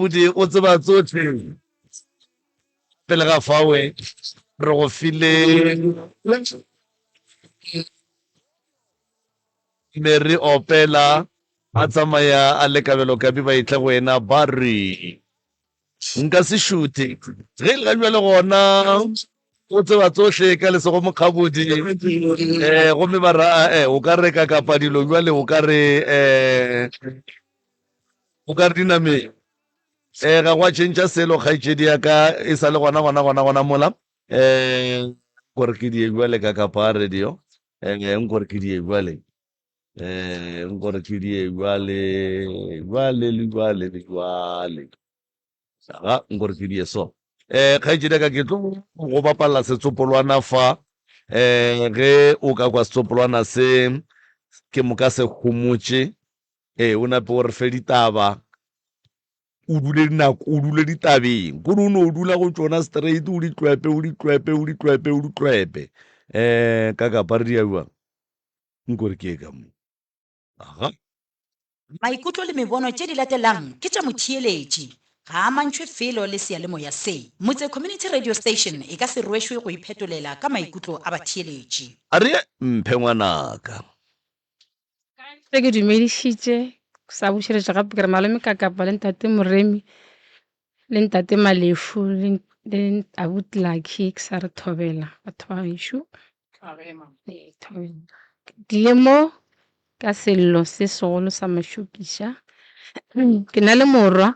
Pudi o tseba tsohle. Pele ga fawe re go file Mary opela a tsamaya a le Kabelo Kabi ba etla go yena ba re nka se šuthe ge e le ga bjale gona o tseba tsohle ka lesego mokgabodi um gomme ba ra eh, o ka reka kapa dilo jwale o ka re um o ka re dinameng um ga gwa tšhentšha selo kgaetšedi ya ka e sa le gona gona gona gona mola um gore ke die bjale ka kapa radio um nkore ke die bjale um nkore ke die bjale bjale le bjale le bjale ga nkore ke die so um kgaetšedi ya ka ke tlo go bapalla setsopolwana fa um ge o ka kwa setsopolwana se ke moka se homotše Ee, o nape o re fe ditaba, o dule dinako, o dule ditabeng. Kore o no dula go tšona straight, o di tlwepe, o di tlwepe, o di tlwepe, o di tlwepe. Um ka kapa re dia bjang? Nkore ke e ka mo. Aga. Maikutlo le mebono tše di latelang ke tša motheeletši. Ga a amantšhwe felo le seyalemoya se. Motse Community Radio Station e ka se rwešwe go iphetolela ka maikutlo a batheeletši. A re ye, Mphe ngwanaka. Ge ke dumedišitše sa bušeletša gape ke re malome Kakapa le ntate Moremi le ntate Malefu le abuti Lucky ke sa re thobela batho ba gešo. Ee, thobela. Ke tlile mo ka sello se segolo sa mašokiša. Ke na le morwa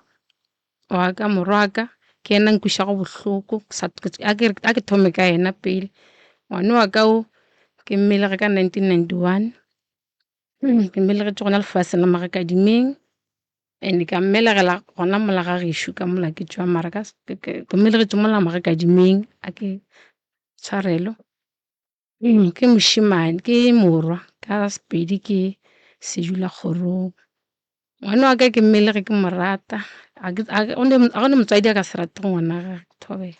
wa ka, morwa wa ka ke yena a nkwišago bohloko a ke thome ka yena pele. Ngwana wa ka o ke mmelege ka 1991. Ke mmelegetše gona lefaseng la Marakadimeng and ka mmelegela gona mola ga gešo ka mola ke tšwa mara ka ke mmelegetše mola Marakadimeng a ke tshwarelo. Ke mošemane ke morwa ka Sepedi ke Sedulakgorong. Ngwana wa ka ke mmelege ke mo rata ga go na motswadi a ka se ratego ngwana wa gagwe thobela.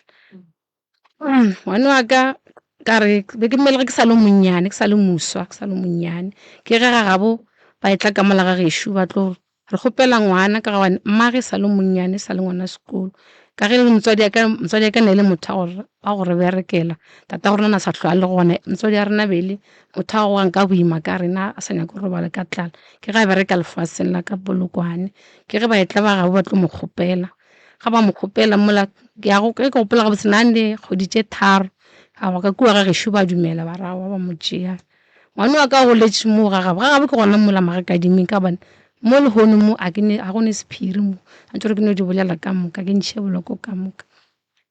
Ngwana wa ka ka re be ke mmelege ke sa le monnyane ke sa le moswa ke sa le monnyane ke ge ga gabo ba etla ka mola ga gešo ba tlo re kgopela ngwana ka gobane mmagwe e sa le monnyane e sa le ngwana sekolo. Ka ge le motswadi wa ka motswadi wa ka ne e le motho wa go re berekela tatago rena a sa hlwe a le gona motswadi wa rena be e le motho wa go nka boima ka rena a sa nyake go robala ka tlala. Ke ge a bereka lefaseng la ka Polokwane ke ge ba etla ba gabo ba tlo mo kgopela. Ga ba mo kgopela mola ke ya go ge ke gopola gabotse na ne kgwedi tše tharo a ka kua ga gešo ba dumela ba re aowa ba mo tšea. Ngwana wa ka o goletše mo ga gabo, ga gabo ke gona mola Marakadimeng ka gobane mo lehono mo ga ke ne ga go ne sephiri mo a ke no di bolela ka moka ke ntšhe boloko ka moka.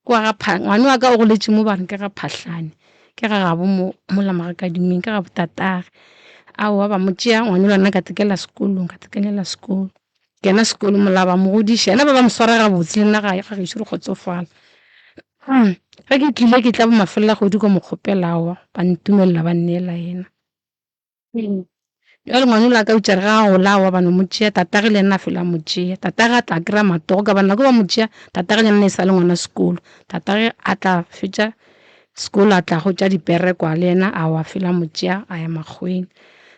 Kua ga ngwana wa ka o goletše mo ba reng ke ga Phahlane ke ga gabo mo mola Marakadimeng ke ga botatagwe. Aowa ba mo tšea ngwana yola nna ka tsekela sekolong ka tsekelela sekolo. Kena sekolo mola ba mo godiša yena ba ba mo swara gabotse le nna ga ga gešo re kgotsofala. Ge ke tlile ke tla bo mafelelo a kgwedi ko mo kgopela aowa ba ntumelela ba nneela yena. Bjale ngwana yola ka eupša re ga a gola aowa ba no mo tšea tatagwe le yena a fela a mo tšea. Tatagwe a tla kry-a matsogo ka gobane nako ba mo tšea tatagwe le yena e sa le ngwana sekolo. Tatagwe a tla fetša sekolo a tla hwetša diperekwa le yena aowa a fela a mo tšea a ya makgoweng.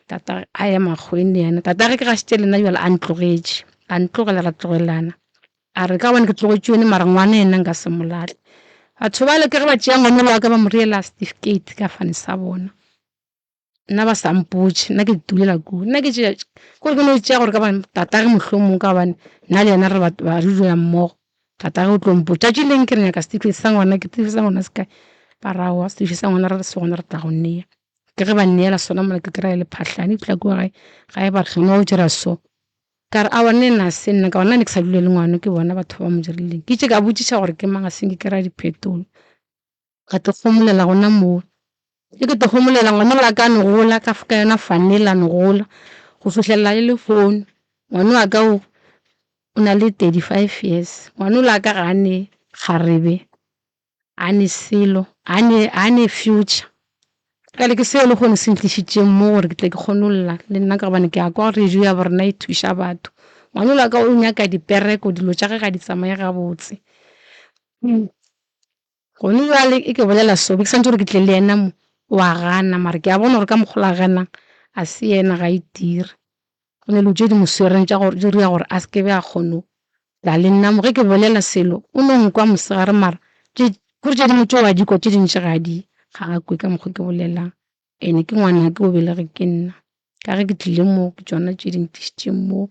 Tatagwe a ya makgoweng le yena. Tatagwe ke ga šetše le nna bjale a ntlogetše, a ntlogela ra tlogelana. A re ka gobane ke tlogetše yone mara ngwana yena nka se mo lahle. Batho bale ke ge ba tšea ngwana wa ka ba mo reela certificate ka fane sa bona. Nna ba sa mpotše, nna ke itulela kua. Nna ke tšea kore ke no tšea gore ka gobane tatagwe mohlomong ka gobane nna le yena re batho ba re dula mmogo. Tatagwe o tlo mpotša tšatši leng ke re nyaka certificate sa ngwana ke certificate sa ngwana se kae? Ba re aowa certificate sa ngwana re se gona re tla go nea. Ke ge ba nneela sona mola ke kry-a le phahlane ke fihla kua gae, gae ba re ngwana o dira so. Ka re aowa nna ena se nna ka gore nna ne ke sa dule le ngwana ke bona batho ba mo dirileng. Ke itše ka botšiša gore ke mang a se nke ke kry-a diphetolo. Ka tlo homolela gona moo. Ge ke tlo homolela ngwana wa ka a no gola ka ka yona fanela a no gola go fihlelela le lehono. Ngwana wa ka o o na le 35 years. Ngwana wa ka ga a ne kgarebe, ga a ne selo, ga a ne ga a ne future. Bjale ke seo lehono se ntlišitšeng mo gore ke tle ke kgone go lla le nna ka gobane ke a kwa gore radio ya borena e thuša batho. Ngwana wa ka o nyaka dipereko, dilo tša gage ga di tsamaye gabotse. Gone bjale e ke bolela so, be ke swantše gore ke tle le yena mo, o a gana mara ke a bona gore ka mokgwa o a ganang a se yena ga e dire. Go na le dilo tše di mo swereng tša gore di dira gore a se ke be a kgona go Tla le nna mo ge ke bolela selo o no nkwa mosegare mara tše kore tše dingwe tšeo a di kwa tše dintši ga di ga a kwe ka mokgo ke bolelang. Ene ke ngwanake o belege ke nna ka ge ke tlile mo ke tšona tše di ntlišitšeng mo.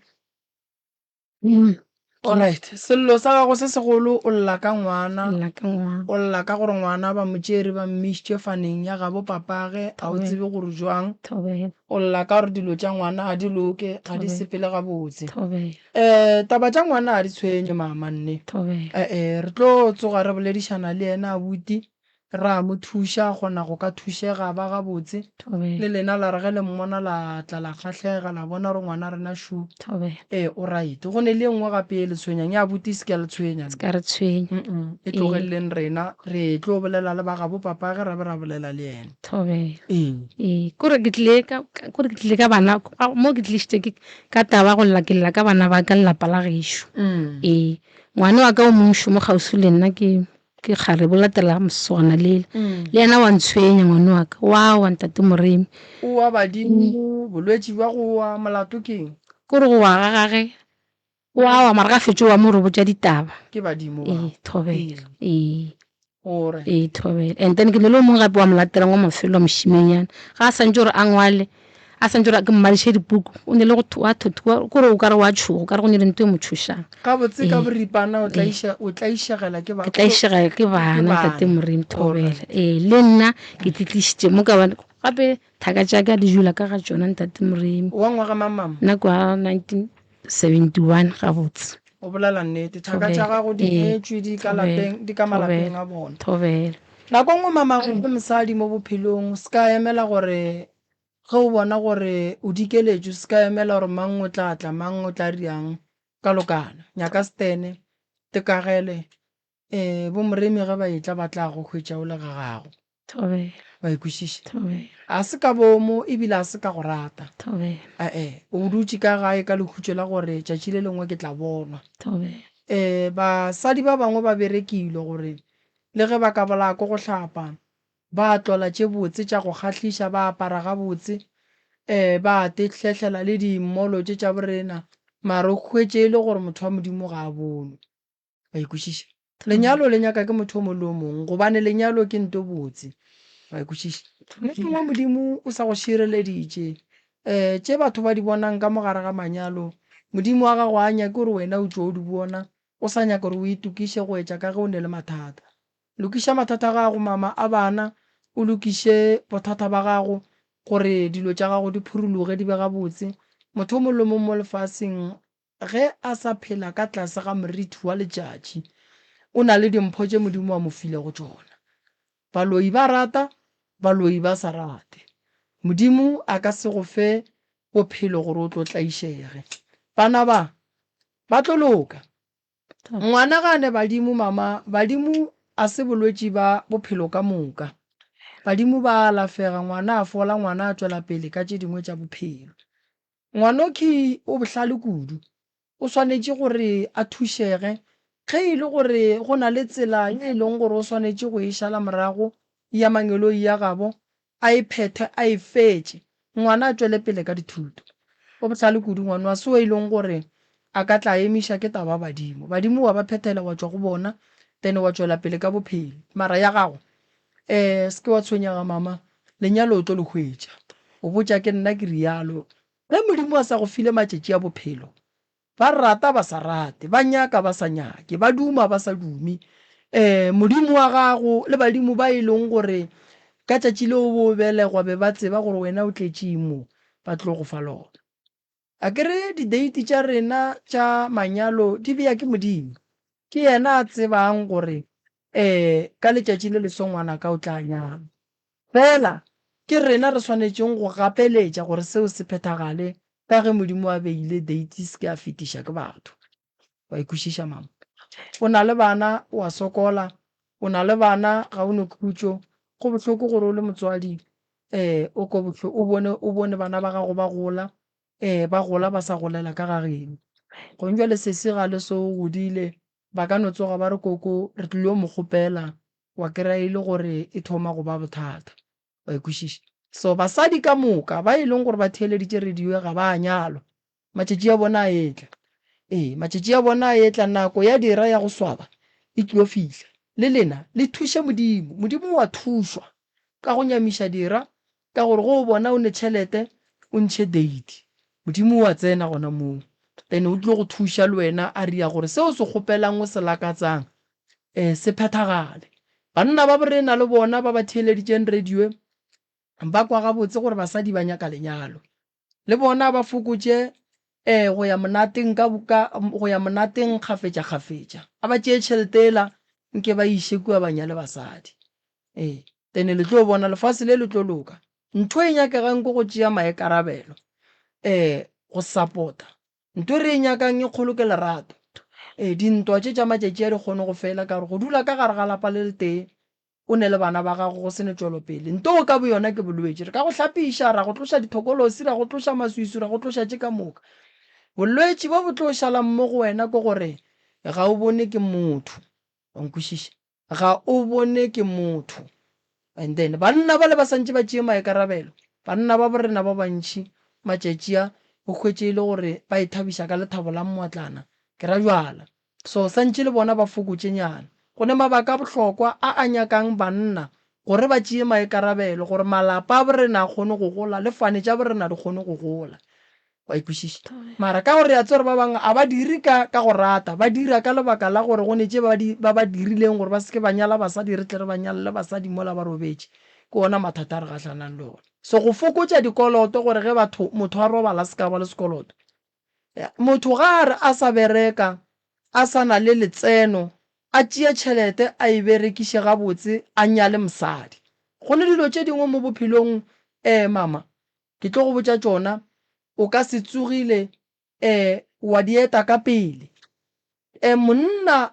Alright, sello sa gago se segolo o lla ka ngwana, Lla ka ngwana. o lla ka gore ngwana ba mo tšere ba mmišitše faneng ya gabo papage, ga o Thobela. tsebe gore jwang. Thobela. O lla ka gore dilo tša ngwana ga di loke, ga di Thobela. sepele gabotse. Thobela. Taba tša ngwana ga di tshwenye mama nne. Thobela. Eh, re tlo tsoga re boledišana le yena abuti, ra mo thuša a kgona go ka thušega a ba gabotse. Thobela. Le lena la re ge le mmona la tla la kgahlega la bona gore ngwana rena šo. Thobela. Ee, o right. Go ne le e nngwe gape e le tshwenyang, ya abuti e se ke ya le tshwenya. Se ka re tshwenya. Mm-mm, e Ee. tlogeleleng rena, re tlo bolela le ba gabo papage ra be ra bolela le yena. Thobela. Ee. Ee, kore ke tlile ka, kore ke tlile ka bana, mo ke tlišitše ke ka taba go lla ke lla ka bana ba ka le lapa la gešo. Ee, ngwana wa ka o mongwe šo mo kgauswi le nna ke ke kgarebe o latela mosogana lela. Le yena wa ntshwenya ngwana wa ka, wa wa ntate Moremi. O wa badimo, bolwetši bja go wa, molato keng? Kore go wa ga gage, o a wa mara ga fetše wa mo re botša ditaba. Ke badimo ba. Ee, thobela. Ee. Gore. Ee, thobela. And then ke ne le o mongwe gape wa mo latelang wa mafelo wa mošimenyana. Ga a santše gore a ngwale, a santše gore ke mmadiše dipuku, o ne le go wa thothoa, kore o ka re wa tšhoga, o ka re go ne le ntho e mo tšhošang. Gabotse ka Ee. boripana o Ee. tlaiša, o tlaišegela ke ba, Ke tlaišega ke ke bana, ntate bana. Moremi, thobela. Alright. Ee, le nna ke tlišitše mo ka bane gape thaka tša ka di dula ka ga tšona ntate Moremi. Wa ngwaga mang mama? Nna kwa 1971 gabotse. O bolela nnete. Thaka tša Thobela. gago di Ee, nyetšwe di ka thobela, lapeng, di ka thobela, malapeng a bona. thobela. Nako nngwe mama go le mosadi mo bophelong, se ka emela gore ge o bona gore o dikeletšwe, se ka emela gore mang o tla tla, mang o tla riang ka lokana. Nyaka stene, tekagele, um bo Moremi ge ba etla ba tla go hwetša o le ga gago. Thobela. Wa e kwešiša? Thobela. A se ka boomo ebile a se ka go rata. Thobela. Ee, o dutše ka gae ka lekhutšo la gore tšatši le lengwe ke tla bonwa. Thobela. Um basadi ba bangwe ba berekilwe gore le ge ba ka bolaya ko go hlapa, ba tlola tše botse tša go kgahliša, ba apara gabotse, um ba tehlehlela le dimmolo tše tša borena, mara o hwetše e le gore motho wa Modimo ga a bonwe. Wa e kwešiša? Lenyalo le nyaka ke motho o mongwe le o mongwe, gobane lenyalo ke nto botse. Wa e kwešiša? Modimo wa Modimo o sa go šireleditše. Um tše batho ba di bonang ka mo gare ga manyalo, Modimo wa gago a nyake gore wena o tšwe o di bona, o sa nyaka gore o itokiše go etša ka ge o ne le mathata. Lokiša mathata a gago mama a bana, o lokiše bothata ba gago gore dilo tša gago di phuruluge di be gabotse. Motho o mongwe le o mongwe mo lefaseng Ge a sa phela ka tlase ga morithi wa letšatši, o na le dimpho tše Modimo a mo filego tšona. Baloi ba rata, baloi ba sa rate. Modimo a ka se go fe bophelo gore o tlo tlaišege. Bana ba, ba tlo loka. Ngwana ga a ne badimo, mama, badimo a se bolwetši ba bophelo ka moka. Badimo ba a alafega, ngwana a fola, ngwana a tšwela pele ka tše dingwe tša bophelo. Ngwanokhi o bohlale kudu. O swanetše gore a thušege. Ge e le gore go na le tsela ye e leng gore o swanetše go e šala morago ya mangeloi ya gabo, a e phethe a e fetše, ngwana a tšwele pele ka dithuto. O bohlale kudu ngwano, a se wo e leng gore a ka tla emiša ke taba badimo. Badimo wa ba phethela wa tšwa go bona then wa tšwela pele ka bophelo. Mara ya gago Eh, se ke wa tshwenyega mama, lenyalo o tlo le hwetša. O botša ke nna ke realo. Ge Modimo a sa go file matšatši a bophelo, ba rata ba sa rate, ba nyaka ba sa nyake, ba duma ba sa dume, eh, Modimo wa gago le badimo ba e leng gore ka tšatši leo bo belegwa be ba tseba gore wena o tletše eng mo, ba tlo go fa lona. Akere di-date tša rena tša manyalo di bea ke Modimo. Ke yena a tsebang gore um ka letšatši le leso ngwanaka o tla nyalwa. Fela ke rena re swanetšeng go gapeletša gore seo se phethagale ka ge Modimo a beile date e se ke ya fetiša ke batho. Wa e kwešiša mama? O na le bana o a sokola, o na le bana ga o ne khutšo. Go bohloko gore o le motswadi um o ko o bone o bone bana ba gago ba gola um ba gola ba sa golela ka ga geno. Gong jwale sesi ga le so godile ba ka no tsoga ba re koko re tlilo mo kgopela wa kry-a e le gore e thoma go ba bothata. Wa e kwešiša? So basadi ka moka ba e leng gore ba theeleditše radio ga ba nyalwa, matšatši a bona a etla. Ee, matšatši a bona a etla, nako ya dira ya go swaba e tlilo fihla. Le lena le thuše Modimo. Modimo o a thušwa ka go nyamiša dira, ka gore ge o bona o ne tšhelete o ntšhe date. Modimo o a tsena gona moo. Then o tlilo go thuša le wena a ria gore se o se kgopelang o se lakatsang um se phethagale. Banna ba borena le bona ba ba theeleditšeng radio ba kwa gabotse gore basadi ba nyaka lenyalo. Le bona ba fokotše um go ya monateng ka, ka, go ya monateng kgafetša-kgafetša. A ba tšee tšhelete yela nke ba e iše kua ba nyale basadi. Ee, then le tlo bona lefase le le tlo loka. Ntho e nyakegang ke go tšea maikarabelo, um go support-a. Ntho e re e nyakang e kgolo ke lerato. Ee, dintwa tše tša matšatši a di kgone go fela ka gore go dula ka gare ga lapa le letee o ne le bana ba gago go se ne tšwelopele. Ntoo ka boyona ke bolwetši. Re ka go hlapiša, ra go tloša dithokolosi, ra go tloša maswiswi, ra go tloša tše ka moka. Bolwetši bo bo tlo šalang mo go wena ke gore ga o bone ke motho. Wa nkwešiša? Ga o bone ke motho. And then banna bale ba santše ba tšee maikarabelo. Banna ba borena ba bantši matšatši a o hwetše e le gore ba ithabiša ka lethabo la mmotlana, ke ra bjala. So santše le bona ba fokotše nyana. Go ne mabaka a bohlokwa a a nyakang banna gore ba tšee maikarabelo gore malapa a borena a kgone go gola le fane tša borena di kgone go gola. Wa e kwešiša? Mara ka gore re a tseba gore ba bangwe a ba dire ka ka go rata, ba dira ka lebaka la gore go ne tše ba di ba ba dirileng gore ba se ke ba nyala basadi re tle re ba nyalele basadi mola ba robetše. Ke ona mathata a re gahlanang le ona. So go fokotša dikoloto gore ge batho motho a robala a se ka ba le sekoloto. Motho ga a re a sa bereka, a sa na le letseno, a tšee tšhelete a e berekiše gabotse a nyale mosadi. Go ne dilo tše dingwe mo bophelong um mama, ke tlo go botša tšona, o ka se tsogile um wa di eta ka pele. Um monna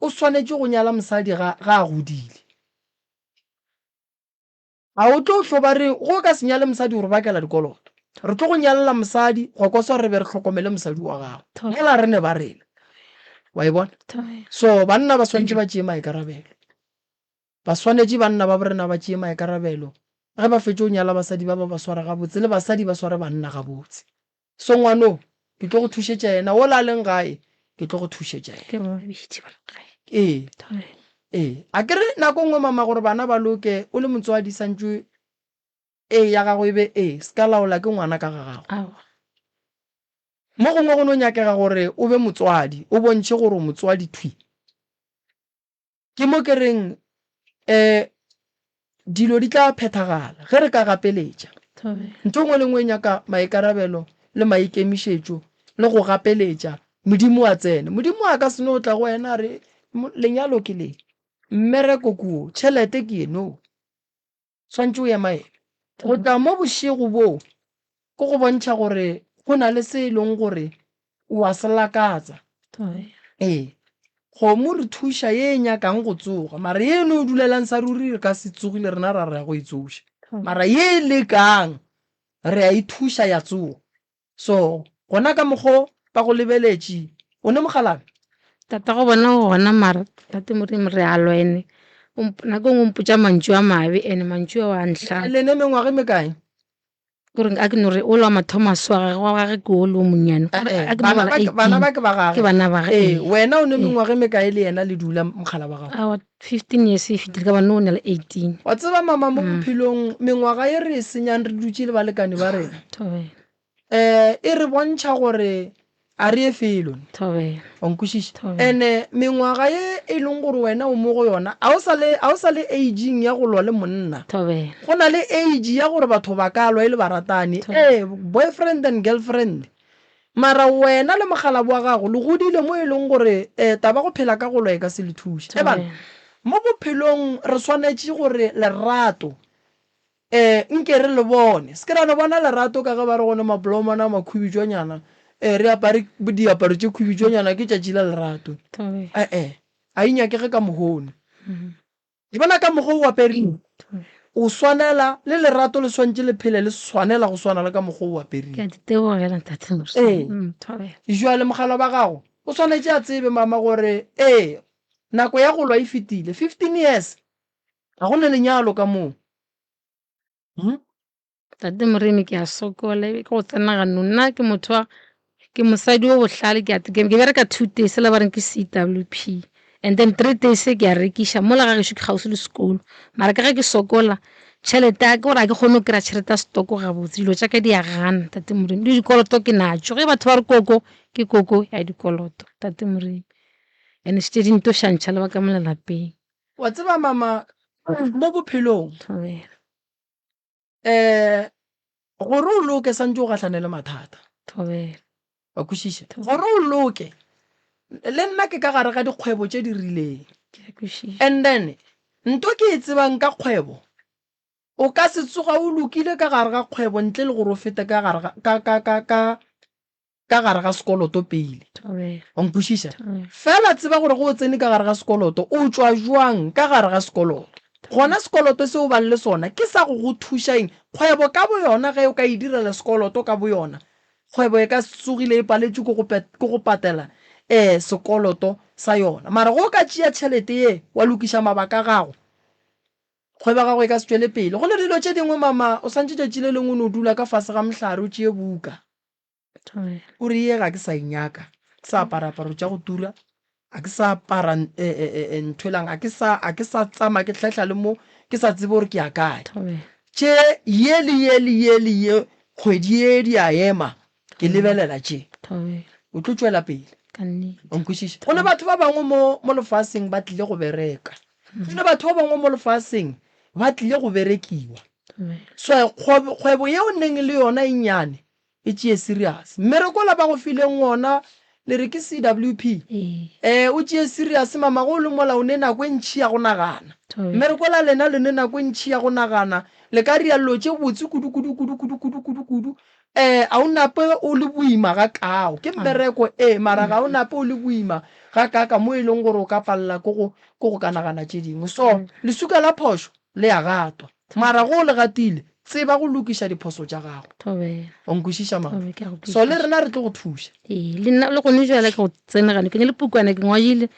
o swanetše go nyala mosadi ga ga a godile. Ga o tlo hlo ba re go ka se nyale mosadi o re bakela dikoloto. Re tlo go nyalela mosadi gwa kwa swa re be re hlokomele mosadi wa gago. Mola re ne ba rena. Wa e bona? So banna ba swanetše ba tšee maikarabelo. Ba swanetše banna ba borena ba tšee maikarabelo. Ge ba fetše go nyala basadi ba ba ba sware gabotse le basadi ba sware banna gabotse. So ngwano ke tlo go thušetša yena, wola a leng gae ke tlo go thušetša yena. Ke ba babedi ba leng gae. Ee. Thobela. Ee. A ke re nako nngwe mama gore bana ba loke o le motswadi santšwe ee ya gago e be ee, se ka laola ke ngwana ka ga gago. Aowa. Mo gongwe go no nyakega gore o be motswadi, o bontšhe gore o motswadi thwi. Ke mo ke reng um dilo di tla phethagala ge re ka gapeletša. Ntho e nngwe le nngwe e nyaka maikarabelo le maikemišetšo le go gapeletša. Modimo a tsene. Modimo a ka se no tla go wena a re lenyalo ke le, mmereko ke wo, tšhelete ke ye. No. Swantše o emaeme. Go tla mo bošego boo ke go bontšha gore go na le se e leng gore o a se lakatsa. Ee, kgomo re thuša ye e nyakang go tsoga, mara ye e no dulelang sa ruri re ka se tsogile rena ra re ya go e tsoša. Mara ye e lekang re a e thuša ya tsoga. So gona ka mokgo ba go lebeletše, o ne mokgalabje? Tatago bona o gona mara tate Modimo re a lwa ene nako e nngwe o mpotša mantšu a mabe ene mantšu ao a nhlaba. Le ne mengwaga e mekae? Kore a ke no re o la mathomo a swa gage wa gage ke o le o monnyane. Eh, A ke no bana bala ba ke- bana 18 ba ke ba gage. Ke bana ba gage. Ee, ee. wena o ne Ee. mengwaga e mekae le yena le dula mokgala wa gago? Aowa, 15 years e fetile ka bane o ne le 18. Wa tseba mama mo bophelong mengwaga e re e senyang re dutše le balekane ba rena Thobela. um e re bontšha gore a re ye felo. Thobela. Wa nkwešiša? Thobela. Ene mengwaga ye e leng gore wena o mo go yona a o sa le a o sa le aging ya go lwa le monna. Thobela. Go na le age ya gore batho ba ka lwa e le baratani. Thobela. Ee, boyfriend and girlfriend. Mara wena le mokgalabo wa gago le godile mo e leng gore um taba go phela ka go lwa e ka se le thuše. Ebang mo bophelong re swanetše gore lerato um nke re le bone. Se ke ra no bona lerato ka ge ba re go ne mablomana a makhubitšwanyana um re apare diaparo tše khubitšwanyana ke tšatši la lerato. E-e, a e nyakege ka mohono. Ke bona ka mokgwa o apereng. O swanela, le lerato le swantše le phele le swanela go swana le ka mokgwa o apereng. Ke a di tebogela ntate Morena. Ee. Thobela. Jwale mogala wa gago o swanetše a tsebe mama gore ee nako ya go lwa e fetile. 15 years ga go ne lenyalo ka moo. Tate Moremi ke a sokola ebe ke go tsena ganong. Nna ke motho wa. Ke mosadi o bohlale ke a ke ke bereka 2 days la ba reng ke CWP and then 3 days ke a rekiša mola ga gešo ke kgauswi le sekolo mara ka ge ke sokola tšhelete ya ke gore a ke kgone go kry-a tšhelete ya stoko gabotse dilo tša ka di a gana tate Moremi le dikoloto ke natšo ge batho ba re koko ke koko ya dikoloto tate Moremi and šetše di ntošantšha le ba ka mo lelapeng. Wa tseba mama mo bophelong Thobela. um gore o loke santse o gahlane le mathata. Thobela. Wa kwešiša? Gore o loke, le nna ke ka gare ga dikgwebo tše di rileng. Ke a kwešiša. And then nto ke e tsebang ka kgwebo, o ka se tsoga o lokile ka gare ga kgwebo ntle le gore o fete ka gare ga ka ka ka ka ka gare ga sekoloto pele. Wa nkwešiša? Fela tseba gore ge o tsene ka gare ga sekoloto, o tšwa jwang ka gare ga sekoloto. Gona sekoloto se o bang le sona ke sa go go thuša eng? Kgwebo ka boyona ge o ka e direla sekoloto ka boyona, kgwebo e ka se tsogile e paletšwe ke go ke go patela um sekoloto sa yona. Mara ge o ka tšea tšhelete ye wa lokiša mabaka a gago, kgwebo ya gago e ka se tšwele pele. Go na le dilo tše dingwe mama, o swantše tšatši le lengwe o no dula ka fase ga mohlare o tšee buka. O re ye ga ke sa e nyaka, ke sa apara aparo tša go tura, a ke sa apara ntho elang, a ke sa a ke sa tsamaya ke hlahla le mo ke sa tsebe gore ke ya kae. Tše ye le ye le ye le ye kgwedi ye di a ema ke lebelela tše. O tlo tšwela pele. O nkwešiša? Go ne batho ba bangwe mo mo lefaseng ba tlile go bereka. Go ne batho ba bangwe mo lefaseng ba tlile go berekiwa. So kgwebo yeo neng le yona e nnyane E tšee serious. Mmereko ola ba go fileng wona le re ke CWP? Ee. O tšee serious mama ge o le mola o ne nako e ntši ya go nagana. Mmereko ola lena le ne nako e ntši ya go nagana le ka ria dilo tše botse kudu kudu kudu kudu kudu kudu kudu. Ee a o nape o le boima ga kao. Ke mmereko ee mara ga o nape o le boima ga kaka mo e leng gore o ka palela ke go ke go ka nagana tše dingwe. So leswika la phošo le a gatwa. Mara ge o le gatile, tseba go lokiša diphoso tša gago. Thobela. O nkwešiša, mama? Thobela, ke a go So le kwešiša. rena re tlo go thuša. Ee, le nna le gone jwale ke go tsenegane ke ne le pukwana ke ngwadile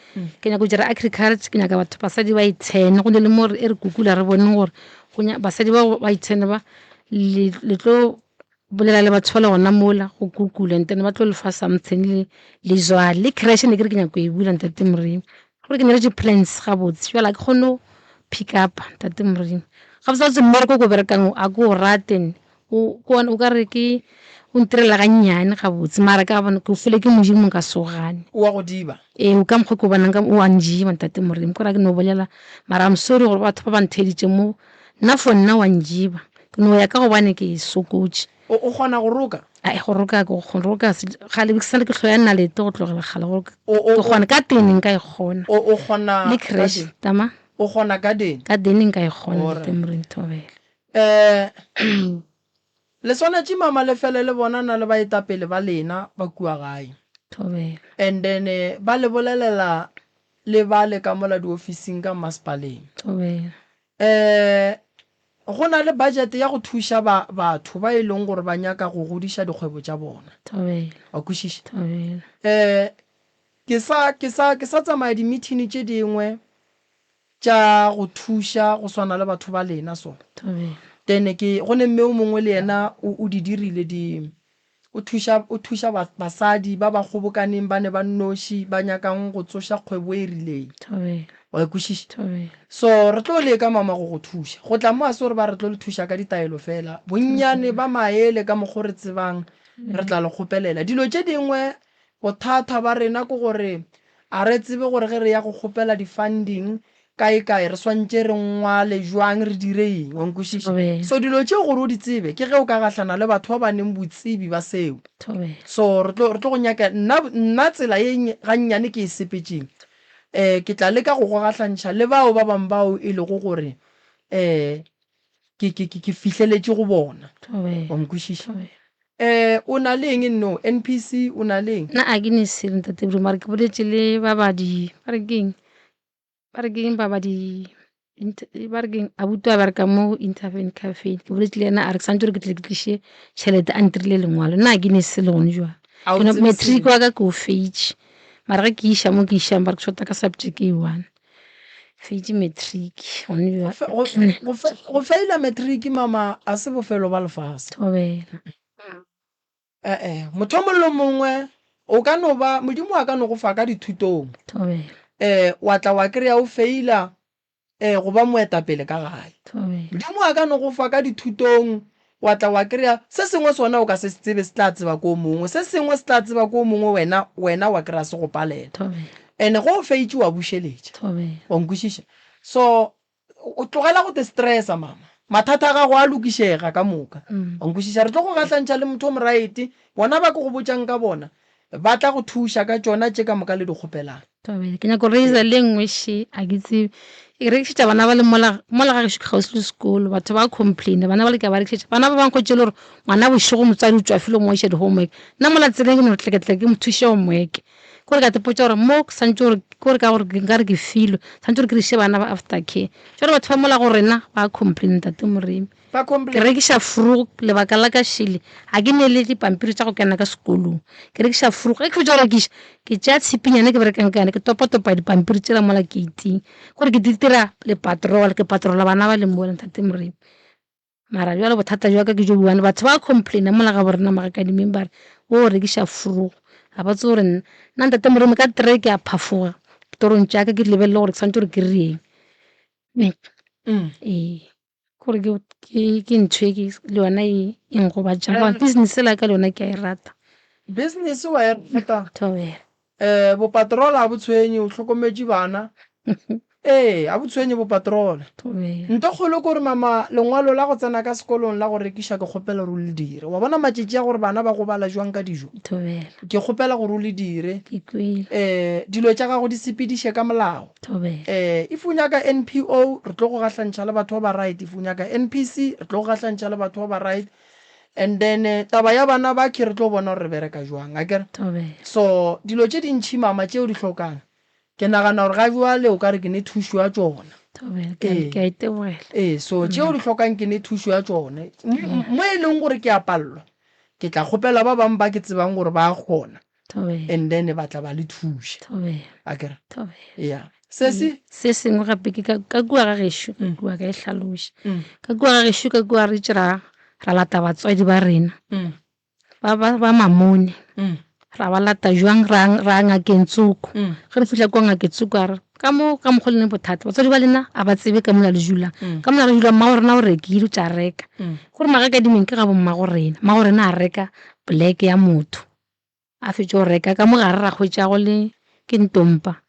ke nyaka go dira agriculture ke nyaka batho basadi ba ithene go ne le mo re e re kukula re boneng gore go nya basadi ba ba ithene ba le le tlo bolela le batho ba le gona mola go kukula and then ba tlo le fa something le le jwale le creche ne ke re ke nyaka go e bula ntate Moremi Gore ke na le di-plans gabotse jwale ga ke kgone go pick up ntate Moremi. Gabotsebotse mmereko o ke o berekang o a ke o rate nne o ka re ke o ntirela ga nnyane gabotse mara ka gobane ke o filwe ke Modimo nka se o gane. O a go diba? Ee ka mokgwa ke o bonang ka o a njiba ntate Moremi kore ga ke no bolela mara I'm sorry gore batho ba ba ntheeditšeng mo nna for nna o a njiba ke no ya ka gobane ke sokotše. O, o kgona go roka? Ai, go roka ke go kgona roka kgale ke sale ke hloya nalete go tlogela kgale go O, o, ke kgona ka tene nka e kgona. O, o kgona Le creche, garden? tama. O kgona garden? Ka tene nka e kgona, Alright. Ntate Moremi Thobela. Eh, le swanetše mama le fele le bonana le baetapele ba lena ba kua gae. Thobela. And then eh, ba le bolelela le bale ka mola diofising ka masepaleng. Thobela. Eh, Go na le budget ya go thuša ba, batho ba e leng gore ba nyaka go godiša dikgwebo tša bona. Thobela. Wa kwešiša? Thobela. Eh, ke sa, ke sa, ke sa tsamaya di-meeting tše dingwe tša go thuša go swana le batho ba lena so. Thobela. Then ke, go ne mme o mongwe le yena o, o di dirile di, O thuša, o thuša ba, basadi ba ba kgobokaneng ba ne ba nnoši ba nyakang go tsoša kgwebo e rileng. Thobela. Wa e kwešiša? Thobela. So, re tlo leka, mama, go go thuša. Go tla mo ga se gore ba re tlo le thuša ka ditaelo feela. Bonnyane ba maele ka mokgo re tsebang, re tla le kgopelela. Dilo tše dingwe, bothata ba rena ke gore a re tsebe gore ge re ya go kgopela di-funding kae-kae, re swantše re ngwale bjang, re dire eng, wa nkwešiša? Thobela. So dilo tšeo gore o di tsebe, ke ge o ka gahlana le batho ba ba neng botsebi ba seo. Thobela. So re tlo, re tlo go nyaka, nna, nna tsela ye gannyane ke e sepetšeng, um ke tla leka go go gahlantšha le bao ba bangwe bao e lego gore um ke, ke, ke, ke fihleletše go bona. Thobela. Wa nkwešiša? Thobela. Um o na le eng nno? NPC, o na le eng? Nna a ke ne selo Ntate Bro, mara ke boletše le ba ba di, ba re ke eng? Ba re ke eng ba ba di ba re ke eng abuti wa bereka mo Interven Cafe ke boletse le ena a re ke santse gore ke tle ke tliše tšhelete a ntirile lengwalo nna ga ke ne selo gone jwale A o Ke no- tsebe matric selo? wa ka ke o feitše mara ge ke iša mo ke išang ba re ke shota ka subject e one feitše matric gone Go jwale fe- go- go fe- go feila matric mama a se bofelo ba lefase. thobela. E-e, motho o mongwe le o mongwe o ka no ba, Modimo a ka no go fa ka dithutong, Thobela. um wa tla wa kry-a o feila um go ba moetapele ka gae. Thobela. Modimo a ka no go fa ka dithutong, wa tla wa kry-a se sengwe sona o ka se se tsebe se tla tseba ko o mongwe, se sengwe se tla tseba ko o mongwe wena, wena wa kry-a se go palela. Thobela. And-e ge o feitše wa bušeletša. Thobela. Wa nkwešiša? So O tlogela go te stressa mama. Mathata a gago a lokišega ka moka. Wa nkwešiša? Re tlo go gahlantšha le motho o moraete. Bona ba ke go botšang ka bona, ba tla go thuša ka tšona tše ka moka le di kgopelang. Thobela, ke nyaka go raiser le nngwe še, a ke tsebe. E rekišetša bana ba le mola, mola ga gešo ke kgauswi le sekolo, batho ba complaina, bana ba le ke a ba rekišetša. Bana ba bangwe hwetše e le gore ngwana bošego motswadi o tšwafile o mo iša di-homework. Nna mola tseleng ke no re tleketleke ke mo thuše homework. Kore ka tipotša gore mo ke swantše gore kore ka gore nkare ke filwe swantše gore ke rekiše bana ba after care. Jwale batho ba mola go rena ba complain ntate Moremi. Ba Ke complain. rekiša vroeg lebaka la ka šele ga ke ne le dipampiri tša go kena ka sekolong. Ke rekiša vroeg ge ke fetša go rekiša ke tšea tshipinyana e ke berekang ka yona ke topatopa dipampiri tšela mola gate-ing. Kore ke di dira le patrol ke patrola bana ba le mola ntate Moremi. Mara bjale bothata bja ka ke jo bobane batho ba complaina mola ga borena magakadimeng ba re o rekiša frogo ga ba tsebe gore nna nna ntate Moremi ka tray ke a phafoga torong tša ka ke di lebelele gore ke swanetše gore ke reng ee kore ke ntho e ke le yona e e nkgobatšang gobane business la ka le yona ke a e rata. Business wa e rata? Thobela. Ee, bopatrola ga bo tshwenye, o hlokometše bana. Ee, ga bo tshwenye bopatrola. Nto kgolo ke gore mama, lengwalo la go tsena ka sekolong la go rekiša ke kgopela gore o le dire. Wa bona matšatši a gore bana ba gobala jwang ka dijo? Ke kgopela gore o le dire. Ee, dilo tša gago di sepediše ka molao. Ee, if o nyaka NPO, re tlo go gahlantšha le batho ba ba right. If o nyaka NPC, re tlo go gahlantšha le batho ba ba right. And then taba ya bana ba ke re tlo bona gore re bereka jwang akere. So dilo tše dintšhi mama tšeo di hlokang ke nagana gore ga jwale o ka re ke ne thušo ya tšona. Ee. Ke a itebogela. Ee, so tšeo di hlokang ke ne thušo ya tšone. Mo e leng gore ke a palelwa ke tla kgopela ba bangwe ba ke tsebang gore ba kgona. And then ba tla ba le thuša. Akere? Yeah. Sesi? Se sengwe gape ke ka kua ga gešo, ka kua ka e hlaloša. Ka kua ga gešo ka kua re itše ra ra lata batswadi ba rena ba ba ba mamone. Ra ba lata jwang ra ra ngakeng tsoko. Ge re fihla kua ngakeng tsoko a re ka mo ka mokgwa le ne bothata batswadi ba lena a ba tsebe ka mola le dulang. Ka mola re dulang mmago rena o rekile o tša reka. Gore magakadimeng ke ga bo mmago rena. Mmago rena a reka poleke ya motho. A fetša go reka ka mo gare ra hwetša go le ke ntompa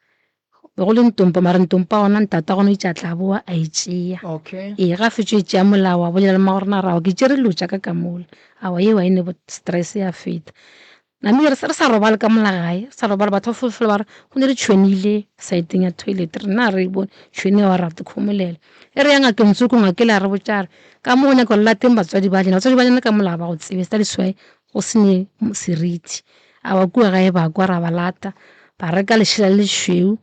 be go le ntompa mara ntompa gona ntata gona o itše a tla boa a e tšea Okay. ee ga fetša e tšea molao a bolela le mmagorena a re aowa ke tšere dilo tša ka ka mola aowa yeo ga e ne stress ya feta namile re sa robale ka mola gae re sa robale batho ba fela ba re go ne re tšhwenile saeteng ya toilet rena ga re e bone tšhwene eo ra re khomolela e re ya ngakeng tsoko ngaka ele a re botša a re ka mo go nyaka go lateng batswadi ba lena batswadi ba lena ka mola ga ba go tsebe that is why go se ne seriti. A ba kua gae ba kwa ra ba lata, ba reka lešela le lešweu,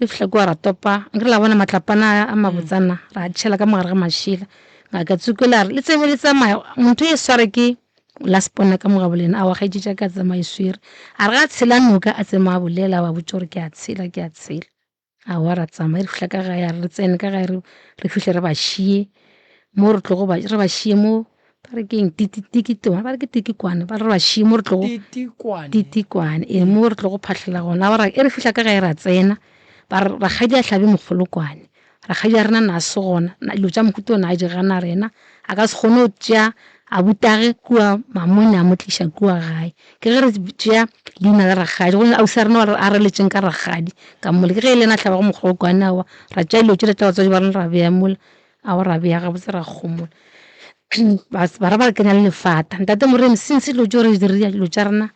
re fihla kua ra topa, nkere la bona matlapana a mabotsana, ra tšhela ka mogare ga mašela. Ngaka Tsukela a re, le tsebe le tsamaya, motho e sware ke la sepona ka mo ga bolena, aowa kgaetšedi tša ka tsamaya e swere. A re ga a tshela noka a tsema a bolela, a ba botša gore ke a tshela, ke a tshela. Aowa ra tsamaya re fihla ka gae a re re tsene ka gae re fihle re ba šie mo re tlogo ba re ba šie mo ba re keng tikitwane ba re ke tikikwane ba re ba šie mo re tlogo titikwane ee mo re tlogo phahlela gona ba e re fihla ka gae ra tsena ba re rakgadi a hlabe mokgolokwane rakgadi a rena na se gona dilo tša mohuta o na a di gana rena a ka se kgone go tšea abutage kua mamone a mo tliša kua gae Ke ge re tšea leina la rakgadi, go ausi a rena a re letšeng ka rakgadi ka mola. Ke ge e le yena a hlabago mokgokwane aowa, ra tšea dilo tšela tša batswadi ba rena ra beya mola, aowa ra beya gabotse ra homola. Ba ra ba re kenya le lefata. Ntate Moremi since dilo tšeo re di dirile dilo tša rena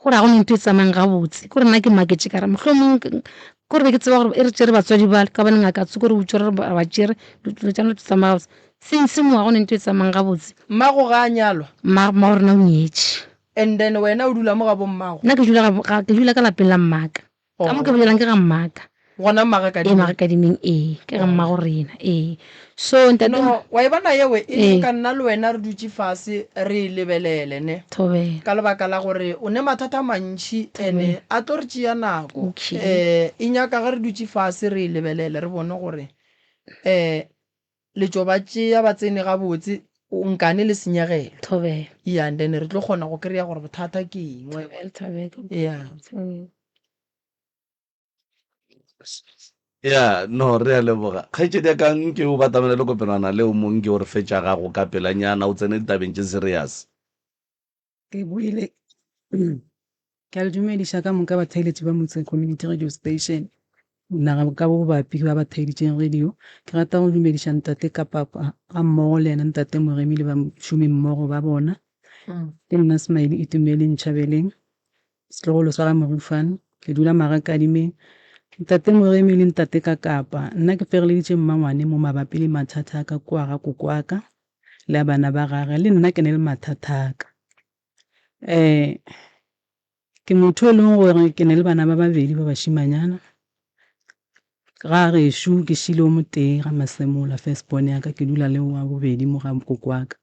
gore ga go ne ntho e tsamayang gabotse. Ke gore nna ke maketše ka re mohlomong ke gore be ke tseba gore e re tšere batswadi bale ka gobane ngaka Tsoko re botše gore re ba tšere dilo tša rena di tsamaya gabotse. Since mo ga go ne ntho e tsamayang gabotse. Mmago ga a nyalwa? Mmago rena o nyetše. And then wena o dula mo ga bo mmago? Nna ke dula ga, ke dula ka lapeng la mmaka. Ka mo ke bolelang ke ga mmaka. Gona Magakadimeng? Ee, Magakadimeng, ee. Ke ga mmago rena, ee. So ntate. No, wa e bona yeo e nyaka nna le wena re dutše fase re e lebelele, ne? Thobela. Ka lebaka la gore o ne mathata a mantši ene a tlo re tšea nako. Okay. E nyaka ge re dutše fase re e lebelele re bone gore Le tšo ba tšea ba tsene gabotse. O nkane le senyegelo. Thobela. Yeah, and then re tlo kgona go kry-a gore bothata ke eng. wa Thobela, thobela. Yeah. Thobela. Ya, no, re a leboga. Kgaetšedi ya ka, nke o batamele le kopenwana leo mo nke o re fetša gago ka pelanyana, o tsene ditabeng tše serious. Ke boile. Ke a le dumediša ka moka batheeletši ba Motse Community Radio Station, naga ka bobapi ba ba theeditšeng radio. Ke rata go dumediša ntate Kapapa ga mmogo le yena ntate Moremi le bašomi mmogo ba bona. Ke nna Smiley Itumeleng Nchabeleng, setlogolo sa ga Morufane, ke dula Marakadimeng. Ntate Moremi le ntate Kakapa, nna ke fegeleditše mmangwane mo mabapi le mathata a ka kua ga koko wa ka le a bana ba gage, le nna ke na le mathata a ka. Ke motho e leng gore ke na le bana ba babedi ba bašimanyana. Ga gešo ke šile o motee ga Masemola first born ya ka, ke dula le wa bobedi mo ga koko wa ka.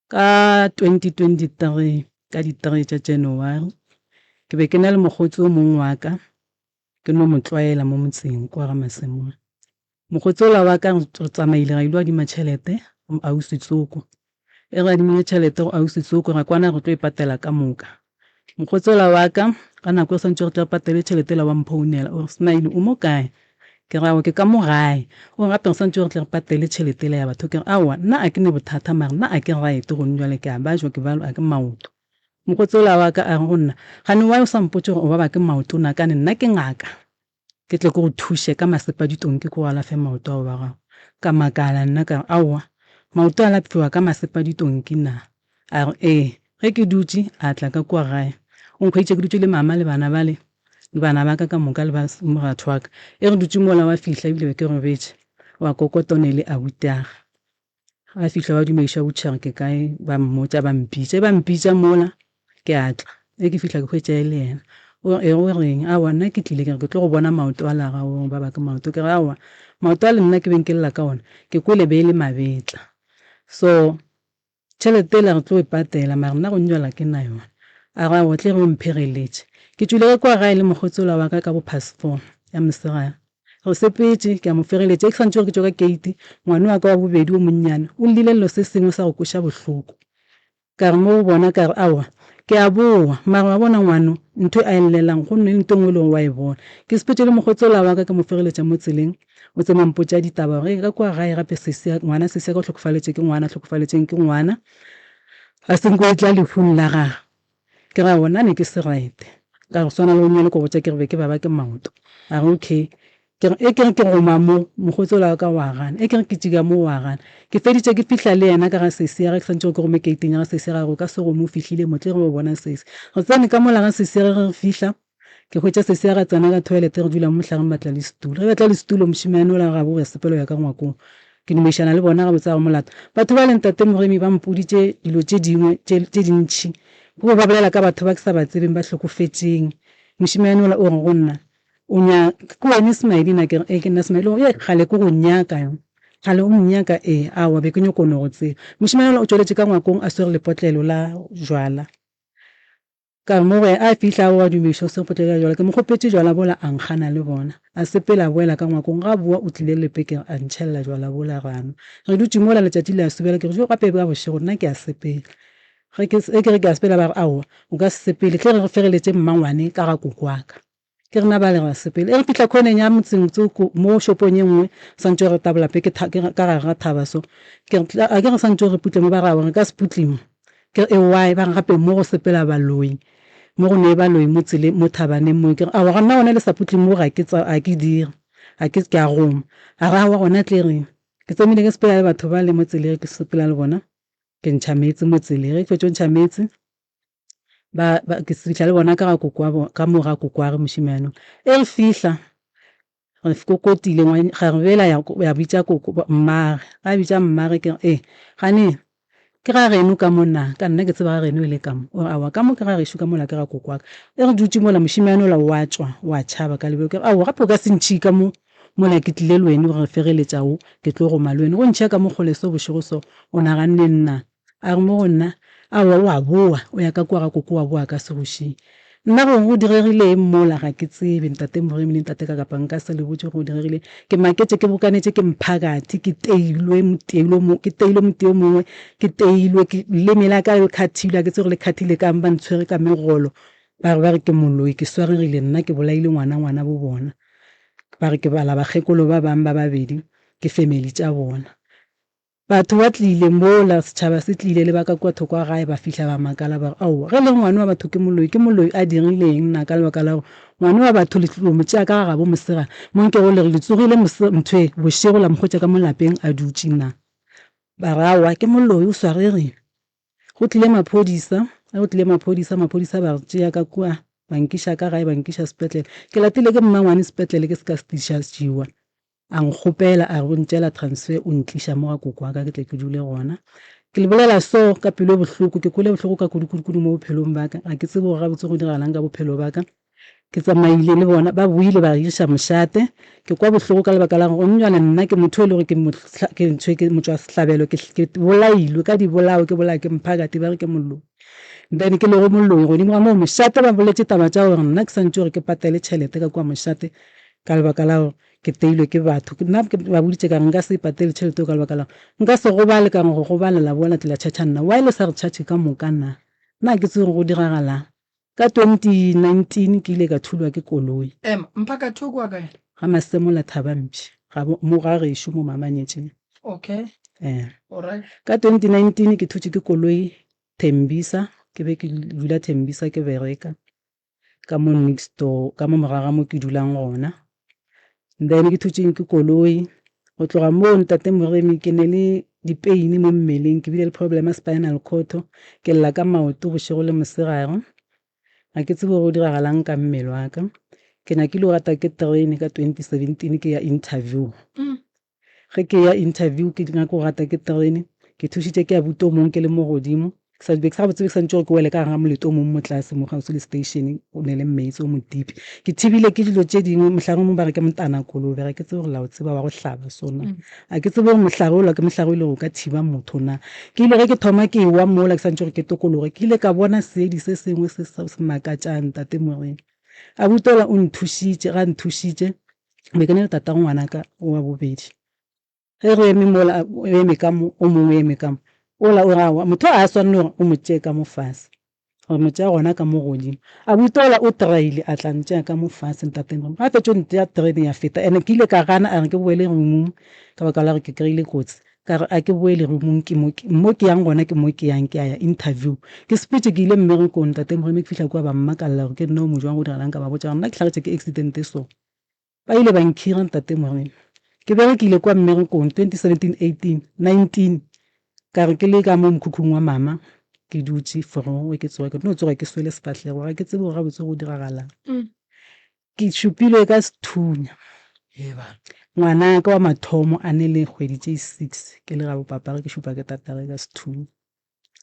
Ka 2023 ka di three tša January ke be ke na le mokgotsi o mongwe wa ka, ke no mo tlwaela mo motseng kwa ga Masemola. Mokgotsi ola wa ka re tsamaile ra ilo adima tšhelete go ausi tsoko. E re adimile tšhelete go ausi tsoko ra kwana re tlo e patela ka moka. Mokgotsi ola wa ka ka nako e swantše re tle re patele tšhelete ela wa mphounela o re Smiley o mo kae? Ke re aowa ke ka mo gae. O re gape re swantše re tle re patele tšhelete ela ya batho. Ke re aowa nna a ke ne bothata mara nna a ke right gone jwale ke a bajwa ke balwa ke maoto. Mokgotsi ola wa ka a re go nna gane why o sa mpotše gore o baba ke maoto na kane nna ke ngaka? Ke tle ke go thuše ka masepa-ditonki ke go alafe maoto ao a gago. Ka makala nna ka re, Aowa, maoto a alafiwa ka masepa-ditonki na? A re, Ee. Ge ke dutše, a tla ka kua gae. O nkhweditše ke dutše le mama le bana bale, le bana ba ka ka moka le ba moratho wa ka. E re dutše mola wa fihla ebile be ke robetše, wa kokota o ne le abutiage. Ba fihla ba dumediša butšhere ke kae, ba mmotša ba mpitša. Ge ba mpitša mola ke a tla, ge ke fihla ke hwetša e le yena. O re, o reng? Aowa nna ke tlile ke re ke tlo go bona maoto a la gago ba ba ke maoto. Ke re aowa maoto a le nna ke beng ke lla ka ona ke kwele be e le mabetla. So Tšhelete yela re tlo e patela, mara nna go nywela ke na yona. A re, Aowa, tle re o mphegeletše. Ke tšwile ka kua gae le mokgotsi wola wa ka ka bo past four ya mosegare. Re sepetše, ke a mo fegeletša. Ge ke santše gore ke tšwe ka keiti, ngwana wa ka wa bobedi wo monnyane o llile llo se sengwe sa go kweša bohloko. Ka re mo go bona, ka re, Aowa, ke a bowa. Mara wa bona ngwano, ntho e a e llelang, go nne le ntho e nngwe e le gore wa e bona. Ke sepetše le mokgotsi wola wa ka, ke mo fegeletša mo tseleng. O tsene a mpotša ditaba gore ka kua gae gape sesi ya ngwana sesi ya ka o hlokofaletše ke ngwana hlokofaletšeng ke ngwana a se nko e tla lehung la gagwe. Ke ra gona ne ke se right ka go swana le go nyale ko botša ke re be ke baba ke maoto a re okay ke re e ke re ke goma mo mokgotsi ola wa ka wa gana e ke re ke tšika mo wa gana ke feditše ke fihla le yena ka ga sesi ya gage ke santše gore ke gome keiting ya ga sesi ya gage o ka se gome o fihlile mo tle re yo bona sesi re tsene ka mola ga sesi ya gage re fihla Ke hwetša sesi a ga tsena ka toilet re dula mo mohlareng ba tla le setulo. Ge ba tla le setulo mošemane ola gabo ya sepela o ya ka ngwakong. Ke dumedišana le bona gabotse ga go molato. Batho bale ntate Moremi ba mpoditše dilo tše dingwe tše tše dintši. Ke bo ba bolela ka batho ba ke sa ba tsebeng ba hlokofetšeng. Mošemane ola o re go nna, O nya ke wena Smiley na? Ke re, Ee ke nna Smiley. O re, Ee kgale ke go nyaka. Kgale o nnyaka? Ee. Aowa be ke nyoko no go tseba. Mošemane ola o tšweletše ka ngwakong a swere lepotlelo la jwala. Ka re mo go yena, a fihla a boa dumišo se kgotlela jwala. Ke mo kgopetše jwala bola a nkgana le bona. A sepela a boela ka ngwakong. Ga a boa o tlile le lepekere a ntšhelela jwala bola ra nwa. Re dutše mola letšatši le a subela ke re jo gape ba bošego nna ke a sepela. Ge ke ge ke re ke a sepela ba re aowa o ka se sepele tle re re fegeletše mmangwane ka ga koko wa ka. Ke rena bale ra sepela. E re fihla khoneng ya motseng tsoko mo shopong ye nngwe, swantše re tabola pe ke ke ka gare ga thaba so. Ke re a ke re swantše re putle mo ba re aowa re ka se putle mo. Ke re e why? Ba re gape mo go sepela baloi, mo go ne baloi mo tseleng mo thabaneng mo. Ke re aowa nna gona le sa putle mo ga ke ga ke dire, ga ke ke a goma. A re aowa gona tle reng. Ke tsamile ke sepela le batho bale mo tseleng ke sepela le bona, ke ntšha meetse mo tseleng. Ge ke fetša go ntšha meetse ba, ba, ke fihla le bona ka ga koko wa bo, ka mo ga koko wa ge mošemane. E re fihla, re kokotile kgarebe yela ya, ya bitša koko, mmage. Ga bitša mmage ke re, ee, gane ke ga geno ka mo na? Ka nna ke tseba ga geno e le ka mo. O re, aowa, ka mo ke ga gešo ka mola ke ga koko wa ka. E re dutše mola, mošemane ola wa tšwa, wa tšhaba ka lebelo. Ke re, aowa, gape o ka se ntšhii ka mo mola ke tlile le wene gore re fegeletša wo, ke tlo goma le wene. Go ntšhiya ka mo kgole so bošego so, o naganne nna? A re mo go nna, Aowa, o a boa, o ya ka kua ga koko wa boa ka se go šie. Nna gore go diregile eng mola ga ke tsebe, Ntate Moremi le Ntate Kakapa nka se le botše gore go diregile eng. Ke maketše ke bokanetše ke mphakathi, ke teilwe moteilo mo, ke teilwe motee o mongwe, ke teilwe, ke, leleme la ka le khathilwe, ga ke tsebe gore le khathile kang, ba ntshwere ka megolo, ba re ba re ke moloi, ke swaregile nna ke bolaile ngwana ngwana bo bona. Ba re ke bala bakgekolo ba bang ba babedi, ke family tša bona. Batho ba tlile mola, setšhaba se tlile le ba ka kua thoko ga gae ba fihla ba makala ba re, Aowa, ge e le ngwane wa batho ke moloi, ke moloi a dirile eng na ka lebaka la gore ngwane wa batho le tlilo mo tšea ka ga gabo mosegare, mo nkego le re le tsogile ntho e bošego la mo hwetša ka mo lapeng a dutše na? Ba re, Aowa, ke moloi, o swaregile. Go tlile maphodisa, ge go tlile maphodisa, maphodisa ba re tšea ka kua, ba nkiša ka gae, ba nkiša sepetlele. Ke latile ke mmangwane sepetlele ke se ka se discharge-iwa. A nkgopela a re o ntšeela transfer o ntliša mo ga koko wa ka ke tle ke dule gona. Ke le bolela so ka pelo e bohloko, ke kwele bohloko ka kudu-kudu-kudu mo bophelong ba ka. Ga ke tsebe gore gabotse go diragalang ka bophelo ba ka. Ke tsamaile le bona, ba boile ba re iša mošate. Ke kwa bohloko ka lebaka la gore gone bjale nna ke motho e le gore ke ke ntho ke motšwasehlabelo, ke ke bolailwe ka dibolao, ke bolawa ke mphakati ba re ke moloi. Then ke lego moloi godimo ga moo mošate ba boletše taba tša gore nna ke santše gore ke patele tšhelete ka kua mošate ka lebaka la gore ke teilwe ke batho. Nna ke ba boditše ka re nka se e patele tšhelete eo ka lebaka la gore nka se gobale ka re go gobala la boa la tle la tšhatšha nna. Why le sa re tšhatšhe ka moka na? Nna ga ke tsebe gore go diragalang. Ka 2019 ke ile ka thulwa ke koloi. Ema, Mphakathi o kwa kae? Ga Masemola Thabampšhe, ga bo, mo ga gešo mo Mamanyetšeng. Okay. Eh. Alright. Ka 2019 ke thutše ke koloi Thembisa, ke be ke dula Thembisa ke bereka. ka mo next door ka mo morago ga mo ke dulang gona. Then ke thutšeng ke koloi go tloga moo ntate Moremi ke ne le di-pain mo mmeleng ke bile le problem ya spinal cord ke lla ka maoto bošego le mosegare ga ke tsebe gore go diragalang ka mmele wa ka. Ke nyakile go rata ke terene ka 2017 ke ya interview. Ge ke eya interview ke nyaka go gata ke terene, ke thušitše ke abuti o mongwe ke le mo godimo, ke sa be ke sa gabotse be ke santše gore ke wele ka gare ga molete o mongwe mo tlase mo kgauswi le station o ne le meetse o motipi. Ke thibile ke dilo tše dingwe mohlare o mongwe ba re ke motana kolobe ga ke tsebe gore la o tseba wa go hlaba so na. Ga ke tsebe gore mohlare ola ke mohlare o e le gore o ka thiba motho na. Ke ile ge ke thoma ke ewa mola ke santše gore ke tokologe ke ile ka bona seedi se sengwe se se makatšang ntate Morena. Abuti ola o nthušitše ga nthušitše be ke na le tatago ngwanaka wa bobedi. Ge re eme mola, o eme ka mo, o mongwe o eme ka mo. Ola o re aowa, motho a swanne gore o mo tšee ka mo fase, re mo tšea gona ka mo godimo. Abuti ola o try-ile a tla ntšea ka mo fase ntate Moremi. Ga fetša go ntšea terene ya feta, and-e ke ile ka gana a re ke boele roomong ka baka la gore ke kry-ile kotsi. Ka re a ke boele roomong ke mo mo ke yang gona ke mo ke yang ke a ya interview. Ke sepetše ke ile mmerekong ntate Moremi ke fihla kua ba mmakalla gore ke nna o mo jwang go diragalang ka ba botša gore nna ke hlagetše ke accident e so. Ba ile ba nkhira ntate Moremi. Ke berekile kua mmerekong 2017, 18, 19 ka re ke le ka mo mokhukhung wa mama ke dutše forowe ke tsoga ke no tsoga ke swele sefahlego ga ke tsebe gore gabotse go diragalang. Ke šupilwe ka sethunya. Ngwanaka wa mathomo a ne le kgwedi tše six ke le gabo papage ke šupa ke tatagwe ka sethunya.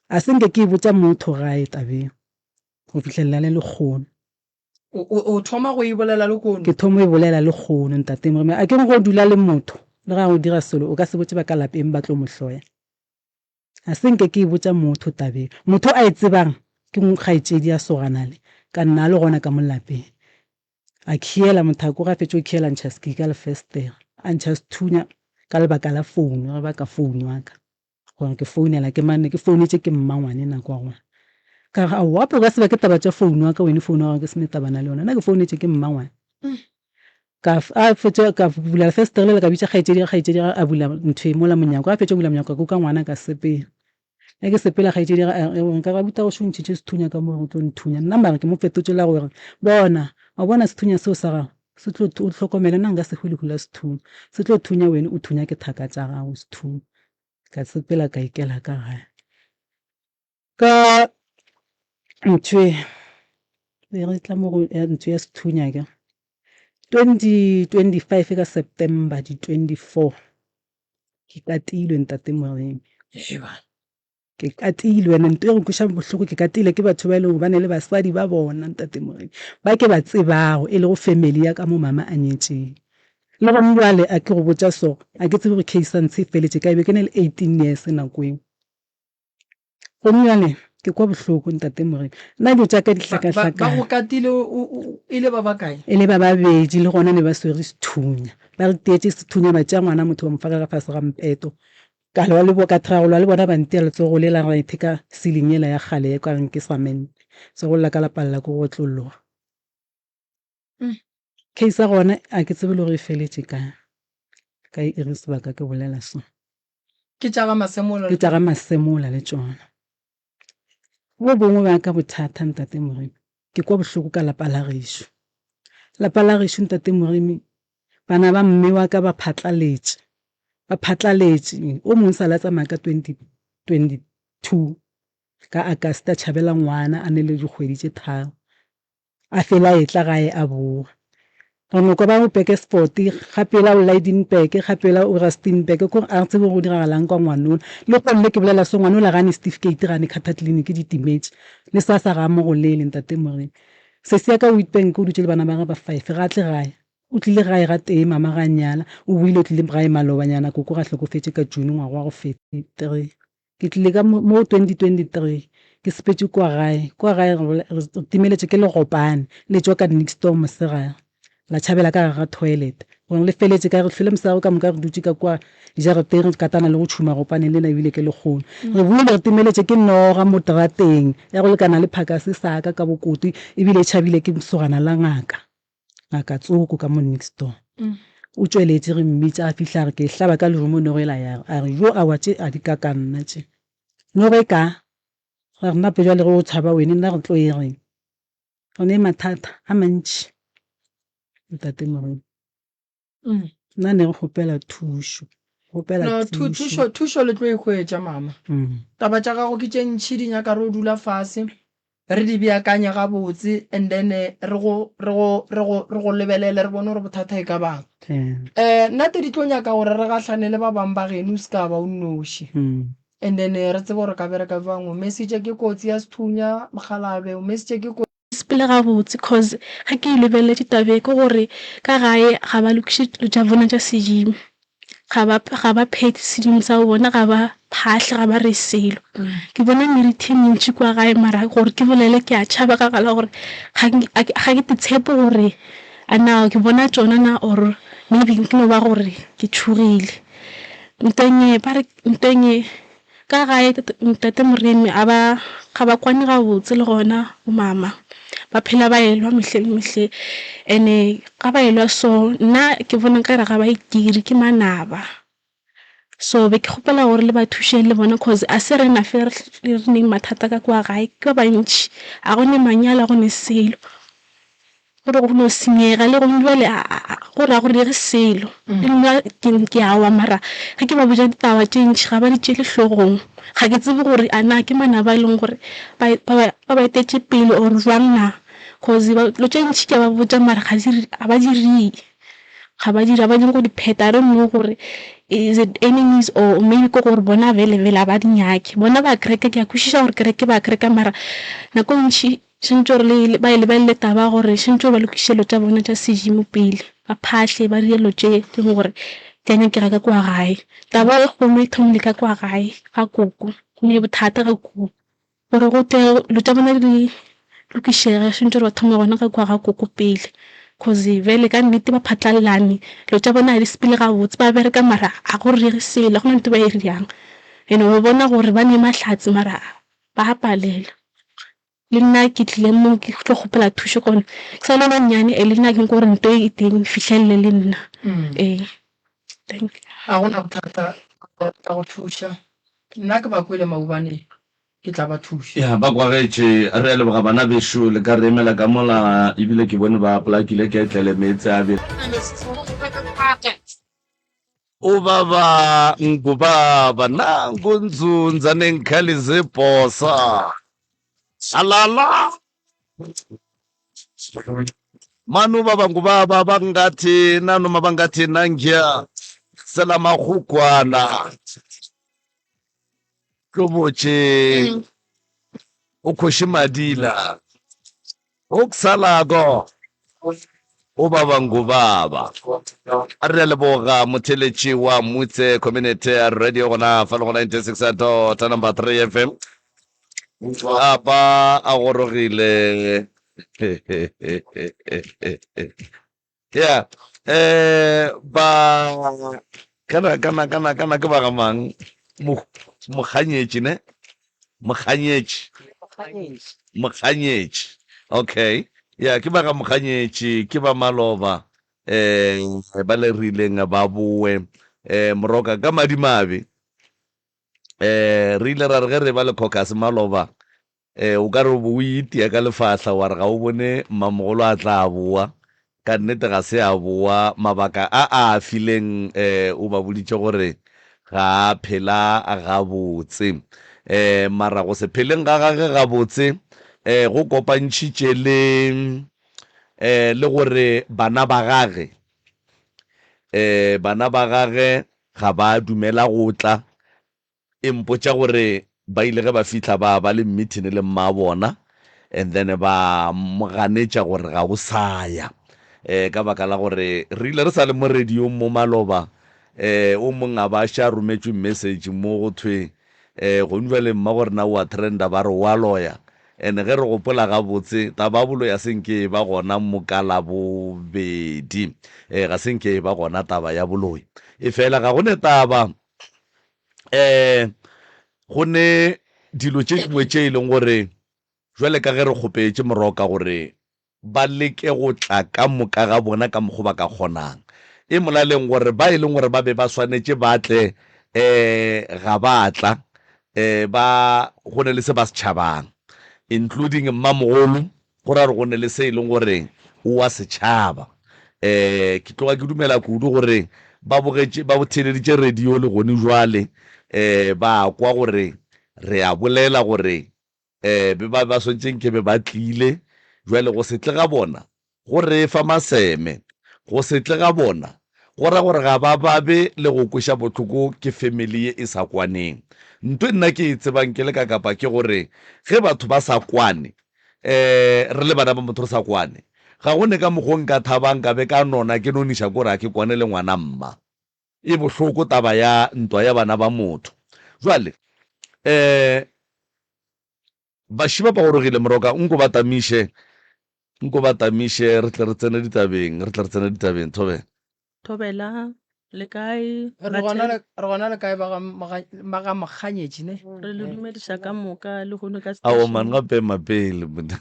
A se nke ke e botša motho gae tabeng go fihlelela le lekgono. O, o, o thoma go e bolela lehono? Ke thoma go e bolela lehono, Ntate Moremi. A ke re go dula le motho, le ga go dira selo, o ka se botše ba ka lapeng ba tlo mo hloya. Ga se nke ke e botša motho tabeng. Motho a e tsebang ke kgaetšedi ya sogana le, ka nna a le gona ka mo lapeng. A khiela mothako, ge a fetša go khiela a ntšha sekii ka lefestere, a ntšha sethunya ka lebaka la founu, ge ba ka founu wa ka. Gore ke founela ke mang, ne ke founetše ke mmangwane nako ya gona. Ka re, aowa, gape o ka se bake taba tša founu wa ka, wene founu ya gago ke se ne tabana le yona, nna ke founetše ke mmangwane. Ka a fetša ka bula lefestere lela ka bitša kgaetšedi ya kgaetšedi ya a bula ntho e mola monyako, a fetša go bula monyako ka kuka ngwana ka sepela. Ge ke sepela kgaetšedi ya a re nka ra buta go šo ntšhitše sethunya ka mo o tlo nthunya. Nna mara ke mo fetotše la gore bona, wa bona sethunya seo sa gago se tlo o hlokomele nna nka se hwe lehu la sethunya, se tlo thunya wene o thunya ke thaka tša gago sethunya. Ka sepela ka ikela ka gae. Ka ntho e be re tla mo go ya ntho ya sethunya ke 2025 ka September di 24 ke katilwe ntate Moremi. Ke katilwe ene nto e re kwešang bohloko ke katile ke batho ba e leng gore ba ne le basadi ba bona ntate Moremi ba ke ba tsebago e lego family ya ka mo mama a nyetšeng. Le gona bjale a ke go botša so a ke tsebe gore case ya ntshe e feletše kae be ke ne le 18 years nako eo. Gomme bjale ke. Ke kwa bohloko ntate Morena. Nna dilo tša ka di Ba, ba, ba hlakahlakane. go katile o, o, o, e le ba bakae? E le ba babedi le gona ne ba swere sethunya. Ba re teetše sethunya ba tšea ngwana motho ba mo faka ka fase ga mpeto. Ka lwa le bo, ka try go lwa le bona ba ntia letsogo le la right ka ceiling yela ya kgale e ka reng ke cement. Letsogo la ka la palela ke go otlologa. Case ya gona a ke tsebe le gore e feletše kae. Ka e iri sebaka ke bolela so. Ke tša ga Masemola Ke tša ga Masemola le tšona. Bo bongwe ba ka bothata Ntate Moremi, ke kwa bohloko ka lapa la gešo. Lapa la gešo Ntate Moremi, bana ba mme wa ka ba phatlaletše, ba phatlaletše. O mongwe sa le a tsamaya ka 2022 ka August a tšhabela ngwana a ne le dikgwedi tše tharo. A fela a etla gae a boa. Re no kwa ba re Burgersfort, gapela o Lydenburg, gapela o Rustenburg, kore a re tsebe gore go diragalang ka ngwanola. Le gomme ke bolela so, ngwanola ga a ne setifikeiti, ga a ne Carter Clinic, di timetše. Le SASSA ga a mo golele, Ntate Moremi. Sesi ya ka Witbank o dutše le bana ba gagwe ba five, ga a tle gae. O tlile gae ga tee, mama ga a nyala, o boile o tlile gae malobanyana, koko ga hlokofetše ka June ngwaga wa go feta. Three. Ke tlile ka mo 2023, ke sepetše kua gae. Kua gae re, re timeletše ke legopane le tšwa ka Nixtor mosegare, la tšhabela ka gare ga toilet. Gore le feletše kae, re hlwele mosegare ka moka re dutše ka kua dijareteng re katana le go tšhuma gopane lena ebile ke lekgono. Re boile re timeletše ke noga mo terateng ya go lekana le phakase sa ka ka bokoto ebile e tšhabile ke lesogana la ngaka. Ngaka Tsoko ka mo next door. O tšweletše re mmitša a fihla a re ke e hlaba ka lerumo nogo ela ya re a re jo awa tše a di ka ka nna tše. Nogo e ka ra re nape bjale ge o tshaba wene nna re tlo e reng. Re ne mathata a mantši ntate Moremi. Nna ne re kgopela thušo. Kgopela No, thu, thušo. thušo, thušo le tlo e hwetša, mama. Taba tša gago ke tše ntši, di nyaka re o dula fase, re di beakanye gabotse, and then re go, re go, re go, re go lebelele, re bone gore bothata e ka bang. Eh, nna te di tlo nyaka gore re gahlane le ba bang ba geno, o se ka ba o nnoši. And then re tsebe gore re ka bereka bjang. O mesitše ke kotsi ya sethunya, mokgalabje, o mesitše ke kotsi. Sepele gabotse cause ge ke e lebeletše taba e ke gore ka gae ga ba lokiše dilo tša bona tša sedimo, ga ba ga ba phethe sedimo sa bona, ga ba phahle, ga ba re selo. Ke bona meriti e mentši kwa gae mara gore ke bolele ke a tšhaba ka baka la gore ga ga ke tshepe gore a na ke bona tšona na or maybe ke no ba gore ke tšhogile. Ntweng e ba re ntweng e. Ka gae Ntate Moremi a ba ga ba kwane gabotse le gona bo mama. Ba phela ba elwa mehle le mehle ene ga ba elwa so nna ke bona nkare ga ba itire ke manaba. So be ke kgopela gore le ba thušeng le bona cause a se rena fela re neng mathata ka kwa gae ke ba bantši a go ne manyalo a go ne selo. Gore go no senyega le gone bjale gore ga go direge selo. Le nna ke a wa mara ge ke ba botša ditaba tše ntši ga ba di tšeele hlogong. Ga ke tsebe gore a na ke manaba a e leng gore ba ba etetše pele or jwang na, cause dilo tše ntši ke a ba botša mara ga ba di dire, ga ba dire ga ba nyake go di phetha. I don't know gore is it enemies or maybe ke gore bona bjale bjale ga ba di nyake. Bona ba kereke ke a kwešiša gore kereke ba kereka mara nako e ntši Swantše gore le ba e lebelele taba ya gore swantše gore ba lokiše dilo tša bona tša sedimo pele, ba phahle, ba dire dilo tše e leng gore di a nyakega ka kua gae. Taba e kgolo e thomile ka kua gae ga koko, go bile bothata ga koko. Gore go tle dilo tša bona di lokišege swantše gore ba thome gona ka kua ga koko pele, cause bjale ka nnete ba phatlalelane, dilo tša bona ga di sepele gabotse, ba bereka mara ga go direge selo, ga go na ntho e ba e dirang. And-e wa bona gore ba ne mahlatse mara ba a palelwa. Le nna ke tlile mo ke tlo kgopela thušo ka gobane ke sa le yo monnyane and le nna ke nyaka gore nto e teng e fihlelele le nna. Ee, thank you. Ga go na bothata, ke tla go thuša. Nna ke ba kwele maobane, ke tla ba thuša. Ya, ba kwagetše. Re a leboga bana bešo, le ka re emela ka mola, ebile ke bone ba plakile ketlele, meetse a bela. Ubaba ngubaba nangu Nzunza nenkhali zebhosa. Alala. Manu baba ngubaba bangathi nanoma bangathi nangiya selamakgukwana. Tlobotše o khoši madila. Okusalako ubaba ngubaba. A re a leboga motheletši wa Mutse Community Radio gona fa le go 96 dot number 3 FM. Apa a gorogile. Ya, eh ba kana kana kana kana ke ba ga mang? Mo mokganyetši ne? Mokganyetši. Mokganyetši. Okay. Ya, ke ba ga mokganyetši, ke ba maloba eh ba le rileng ba boe eh moroka ka madimabe. Eh re ile ra re ge re ba le caucus maloba eh o ka re o bo o itia ka lefahla wa re ga o bone mmamogolo a tla boa. Ka nnete ga se a boa. Mabaka a a a fileng eh o ba boditše gore ga a phela gabotse. Eh mara go se pheleng ga gage gabotse eh go kopantšhitše le eh le gore bana ba gage eh bana ba gage ga ba dumela go tla. E mpotša gore ba ile ge ba fihla ba ba le meeting le mma bona and then ba mo ganetša gore ga o sa ya um ka baka la gore re ile re sa le mo radiong mo maloba um o mong a ba še a rometšwe message mo go thwe um gong jwale mma go rena o a trenda ba re o a loya and ge re gopola gabotse taba ya boloi a se nke e ba gona mo ka Labobedi um ga se nke e ba gona taba ya boloi e fela ga go ne taba um go ne dilo tše dingwe tše e leng gore jwale ka ge re kgopetše moroka gore ba leke go tla ka moka ga bona ka mokgo ba ka kgonang. E molaleng gore ba e leng gore ba be ba swanetše ba tle um ga ba tla, um ba go ne le se ba se tšhabang, including mmamogolo, go ra gore go ne le se e leng gore o a se tšhaba. Um ke tloga ke dumela kudu gore ba bogetše, ba theeleditše radio le gone jwale, um ba kwa gore re a bolela gore um be ba ba swantše nke be ba tlile. Bjale go se tle ga bona go re fa maseme. Go se tle ga bona go ra gore ga ba babe le go kweša bohloko ke family ye e sa kwaneng. Nto e nna ke e tsebang ke le ka kapa ke gore ge batho ba sa kwane, um re le bana ba motho re sa kwane, ga go ne ka mokgo nka thabang ka be ka nona ke noniša ke gore ga ke kwane le ngwana mma. E bohloko taba ya ntwa ya bana ba motho. Jwale, um baši ba ba gorogile Moroka, nko ba tamiše, nko ba tamiše re tle re tsene ditabeng, re tle re tsene ditabeng. Thobela. Thobela, le kae? Re gona le, re gona le kae ba ga, ba ga Mokganyetši ne? Re le dumediša ka moka lehono ka Aowa man, station. gape ema pele monna.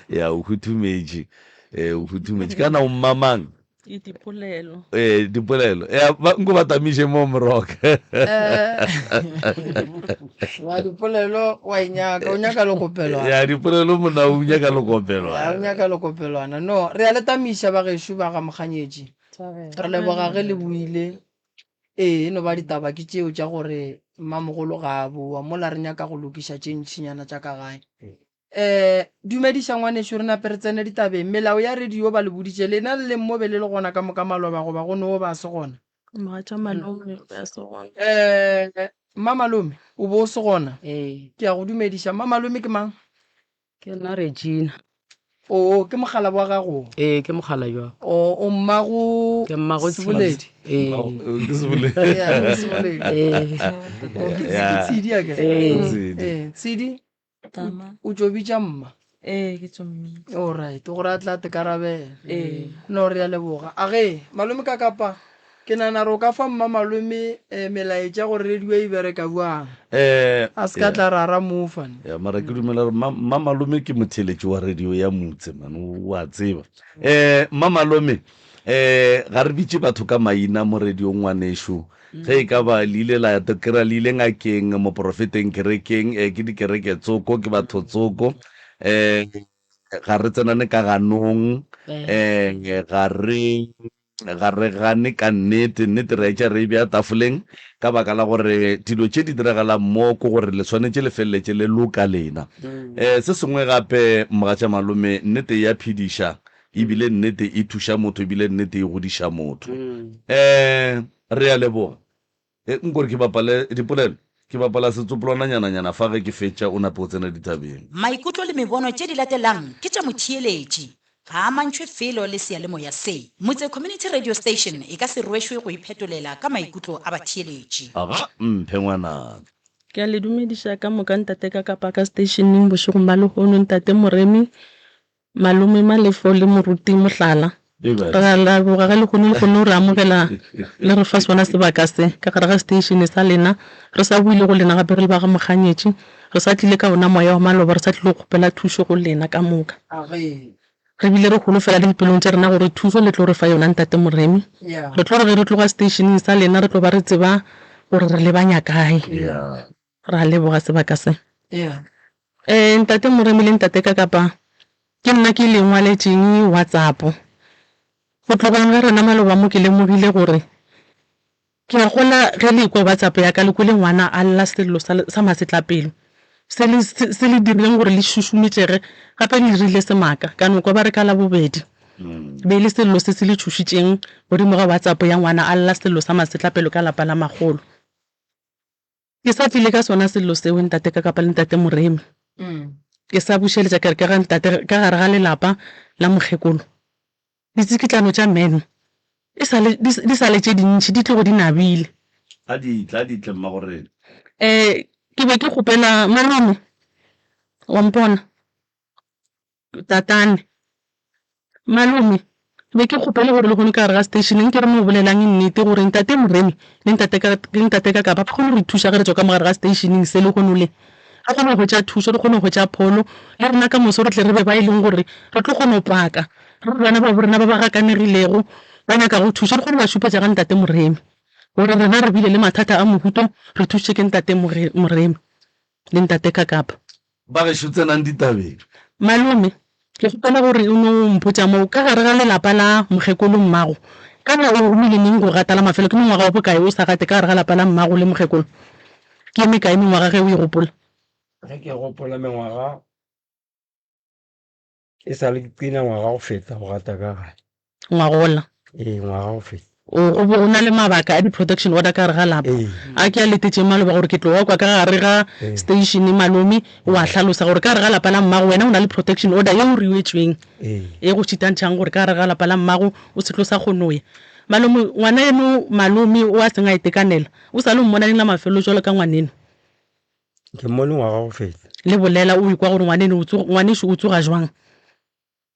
Ya, o huthumetše, eh, o huthumetše. Kana o mmamang? Ke dipolelo. Ee, dipolelo. Ya, ba, nko ba tamiše mo moroka. Eh, wa dipolelo wa e nyaka, o nyaka lekopelwana. Ya, dipolelo monna o nyaka lekopelwana. Ya, o nyaka lekopelwana. No, re a le tamiša bagešo ba ga Mokganyetši. Re leboga ge le buile. Ee, e no ba ditaba ke tšeo tša gore mmamogolo ga a boa mola re nyaka go lokiša tše ntšinyana tša ka gae. Eh, dumediša ngwanešu, re nape re tsene ditabeng. Melao ya radio ba le boditše, lena le leng mo be le le gona ka moka maloba goba go no ba se gona? Mogatša malome o be a se gona. Eh, mma malome, o be o se gona? Ee. Ke a go dumediša. Mma malome ke mang? Ke nna Regina. Oo, ke mokgalabje wa gago? Ee, ke mokgalabje wa ka. O, o mmago Ke mmago Seboledi? Ee. Ke Seboledi. Yeah, ke Seboledi. Ee. O, ke Yeah. Tshidi a ke? Ee. Tshidi. Ee, Tshidi. Tama. O tšo bitša mma? Ee, ke tšo mmitša. Alright, gore a tla te karabela. Ee. No, re a leboga. A ge, malome ka kapa, ke nagana gore o ka fa mma malome eh, melaetša gore radio e bereka bjang. Eh, A se ka yeah. tla ra ra mofa. ne. Ya, mara ke dumela gore mma mma malome ke motheeletši wa radio ya Motse, man, o a tseba. Eh, mma malome, eh, ga re bitše batho ka maina mo radiong ngwanešu. Ge e ka ba le ile la kry-a le ile ngakeng, moporofeteng, kerekeng, eh, ke dikereke tsoko, ke batho tsoko, eh, ga re tsenane ka ganong, eh, ga re, ga re gane ka nnete, nnete re a etša re e bea tafoleng, ka baka la gore dilo tše di diragalang mo ke gore le swanetše le feleletše le loka lena. Eh, se sengwe gape, mogatša malome, nnete e a phediša, ebile nnete e thuša motho, ebile nnete e godiša motho. Eh, Re a leboga. E, nko re ke bapale dipolelo. Ke bapala setsopolwananyananyana fa ge ke fetša o nape o tsena ditabeng. Maikutlo le mebono tše di latelang ke tša motheeletši. Ga a mantšhwe felo le seyalemoya se. Motse Community Radio Station e ka se rwešwe go iphetolela ka maikutlo a batheeletši. Aga, mphe ngwanaka. Ke a le dumediša ka moka ntate ka kapa ka stationeng bošegong ba lehono ntate Moremi, malome Malefo le moruti Mohlala. Re a leboga ge lehono le kgonne go re amogela le re fa sona sebaka se ka gare ga station sa lena. Re sa boile go lena gape re le ba ga Mokganyetši. Re sa tlile ka ona moya wa maloba re sa tlile go kgopela thušo go lena ka moka. Re bile re holofela le dipelong tša rena gore thušo le tlo re fa yona Ntate Moremi. Re tlo re ge re tloga seteisheneng sa lena re tlo ba re tseba gore re lebanya kae. Re a leboga sebaka se. Ntate Moremi le Ntate Kakapa, ke nna ke le ngwaletšeng WhatsApp. Go tlogeng ga rena maloba mo ke lemogile gore Ke a gola ge le ekwa WhatsApp ya ka le kwele ngwana a lla sello sa, sa masetlapelo. Se le, se, se le dirileng gore le šušumetšege, gape le rile semaka. Ka no kwa ba re ka Labobedi. Be e le sello se se le tšhošitšeng godimo ga WhatsApp ya ngwana a lla sello sa masetlapelo ka lapa la makgolo. Ke sa tlile ka sona sello seo ntate ka kapa le ntate Moremi. Ke sa bušeletša ke re ka ga ntate ka gare ga lelapa la mokgekolo. Ditsikitlano tša meno e sa le di, di sa le tše dintši di tlogo di nabile. A di tle, a di tle mmagorena. Eh, ke be ke kgopela malome wa mpona. Tatane. Malome, ke be ke kgopela gore lehono ka gare ga station nke re no bolelang nnete gore ntate Moremi le ntate ka le ntate Kakapa ba kgone go re thuša ge re tšwa ka mo gare ga stationeng se lehono le. Re kgone go hwetša thušo, re kgone go hwetša pholo, le rena ka moso re tle re be ba e leng gore re tlo kgona go paka re re bana babo rena ba ba gakanegilego ba nyakago thušo re kgone go ba šupetša ga ntate Moremi gore rena re bile le mathata a mohuto re thušitše ke ntate Moremi le ntate Kakapa. Bagešo tsenang ditabeng. Malome, ke kgopela gore o no mpotša mo, ka gare ga lelapa la mokgekolo mmago, kana o romile neng go gata la mafelo? Ke mengwaga wa bokae o sa gate ka gare ga lapa la mmago le mokgekolo? Ke ye mekae mengwaga ge o e gopola? Ge ke gopola mengwaga E sa le ke qina ngwaga go feta go gata ka gae. Ngwagola. Ee, ngwaga go feta. O, go be go na le mabaka a di-protection order ka gare ga lapa. Ee. A ke a letetšeng maloba gore ke tlo wa kwa ka gare ga Ee. station malome wa hlalosa gore ka gare ga lapa la mmago wena o na le protection order ye o riwetšweng Ee. e go šitantšhang gore ka gare ga lapa la mmago o se tlo sa kgono ya. Malome, ngwana eno malome o a seng a itekanela, o sa le o mmona neng la mafelelo jwalo ka ngwaneno? Ke mmone ngwaga go feta. Le bolela o ikwa gore ngwaneno o tsoga, ngwanešu o tsoga jwang?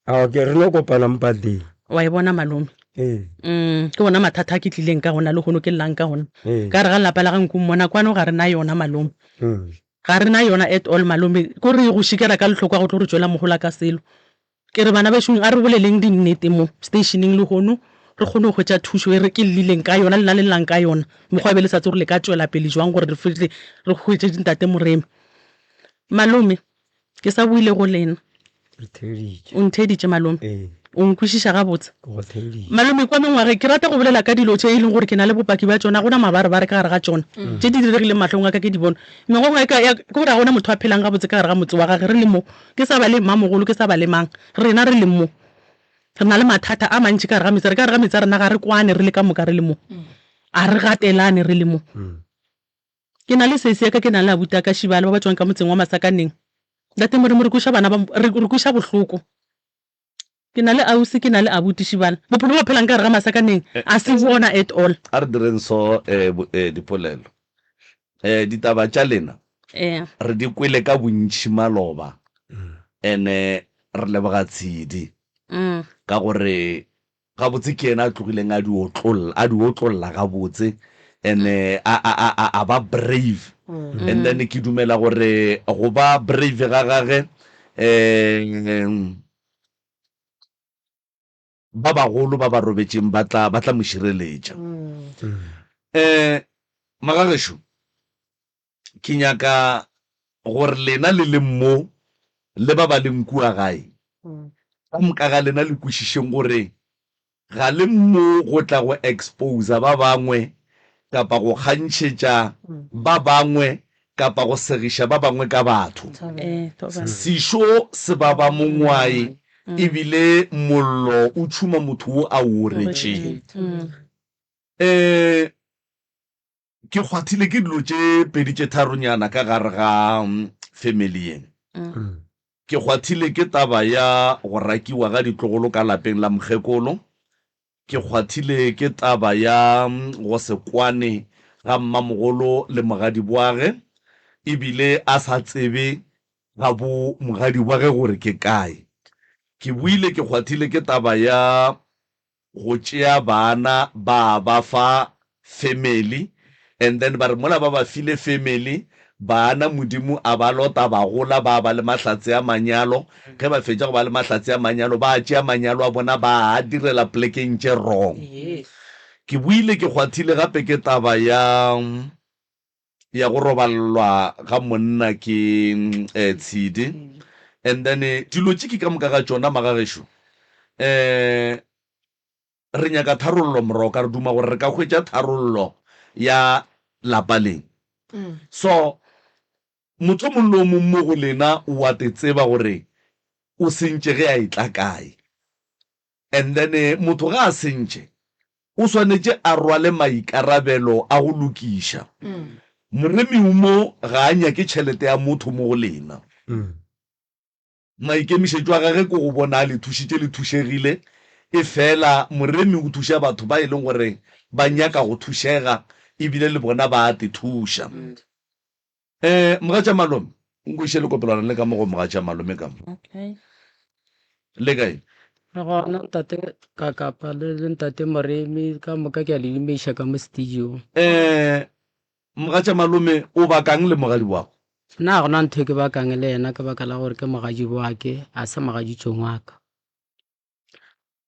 Aowa, ke re no kopana mpateng. Wa e bona malome? Ee. Mm, ke ona mathata a ke tlileng ka ona lehono ke llang ka ona. Ee. Ka re ga lapa la ga nku mmona kwano ga re na yona malome. Mm. Ga re na yona at all malome. Ko re go šikera ka lehlokwa go tlo re tšwela mohola ka selo. Ke re bana bešong a re boleleng dinnete mo stationeng lehono re kgone go hwetša thušo e re ke llileng ka yona lena le llang ka yona mokgwa e be le sa tsebe gore le ka tšwela pele jwang gore re fihle re hwetše ntate Moremi. Malome ke sa boile go lena. Re theeditše. O ntheeditše malome? Ee. O nkwešiša gabotse? Ke go theeditše. Malome kwa mengwageng ke rata go bolela ka dilo tše e leng gore ke na le bopaki bja tšona, ga gona mabarebare ka gare ga tšona. Tše di diregileng mahlong a ka ke di bone. Mengwageng e ka ya ke gore ga gona motho a phelang gabotse ka gare ga motse wa gage re le mo. Ke sa ba le mmamogolo, ke sa ba le mang. Rena re le mo, re na le mathata a mantši ka gare ga metse. Re ka gare ga metse ya rena ga re kwane re le ka moka re le mo. A re gatelane re le mo. Ke na le sesi ya ka, ke na le abuti a ka Šibala ba ba tšwang ka motseng wa Masakaneng. Ntate Moremi re kweša bana ba, re, re kweša bohloko. Ke na le ausi, ke na le abuti Šibala. Bophelo bo ba phelang ka gare ga Masakaneng a se bona at all. A re direng so, eh, eh, dipolelo. Eh, ditaba tša lena Ee. re di kwele ka bontši maloba, ene re leboga Tshidi ka gore gabotse ke yena a tlogileng a di otlolla, a di otlolla gabotse ene a, a, a, a, a ba brave. And then ke dumela gore go ba brave ga gage um ba bagolo ba ba robetšeng ba tla, ba tla mo šireletša. Um magagešo, ke nyaka gore lena le leng mo le ba ba leng kua gae, ka moka ga lena le kwešišeng gore Ga le mo go tla go exposer ba bangwe kapa go kgantšhetša ba bangwe kapa go segiša ba bangwe ka batho. Sešo se baba mongwae ebile mollo o tšhuma motho wo a o oretšeng. Um Ke kgwathile ke dilo tše pedi tše tharonyana ka gare ga family ye. Ke kgwathile ke taba ya go rakiwa ga ditlogolo ka lapeng la mokgekolo. Ke kgwathile ke taba ya go se kwane ga mmamogolo le mogadiboage. ebile a sa tsebe ga bo mogadi wa ge gore ke kae. Ke boile ke kgwathile ke taba ya go tšea bana ba ba fa family and then ba re mola ba ba file family bana Modimo a ba lota ba gola ba ba le mahlatse a manyalo ge ba fetša go ba le mahlatse a manyalo ba tšea manyalo a bona ba a direla plekeng tše wrong. Ke boile ke kgwathile gape ke taba ya ya go roballwa ga monna ke Tshidi and then dilo tše ke ka moka ga tšona magagešo um re nyaka tharollo moroka re duma gore re ka hwetša tharollo ya lapa le. So motho o mong le o mong mo go lena o a te tseba gore o sentše ge a etla kae and then motho ga a sentše o swanetše a rwale maikarabelo a go lokiša. Moremi o mo ga a nyake tšhelete ya motho mo go lena. Maikemišetšo a gage ke go bona a le thušitše le thušegile, efela Moremi o thuša batho ba e leng gore ba nyaka go thušega ebile le bona ba a te thuša. Eh, mogatša malome, nkweše lekopelwana le ka mo go mogatša malome ka mo. Okay. Le kae? Re gona ntate Kakapa le le ntate Moremi ka moka ke a le dumediša ka mo studio. Eh, mogatša malome o bakang le mogadi wago? Nna ga gona ntho e ke bakang le yena ka baka la gore ke mogadi wa ke, a se mogaditšong wa ka.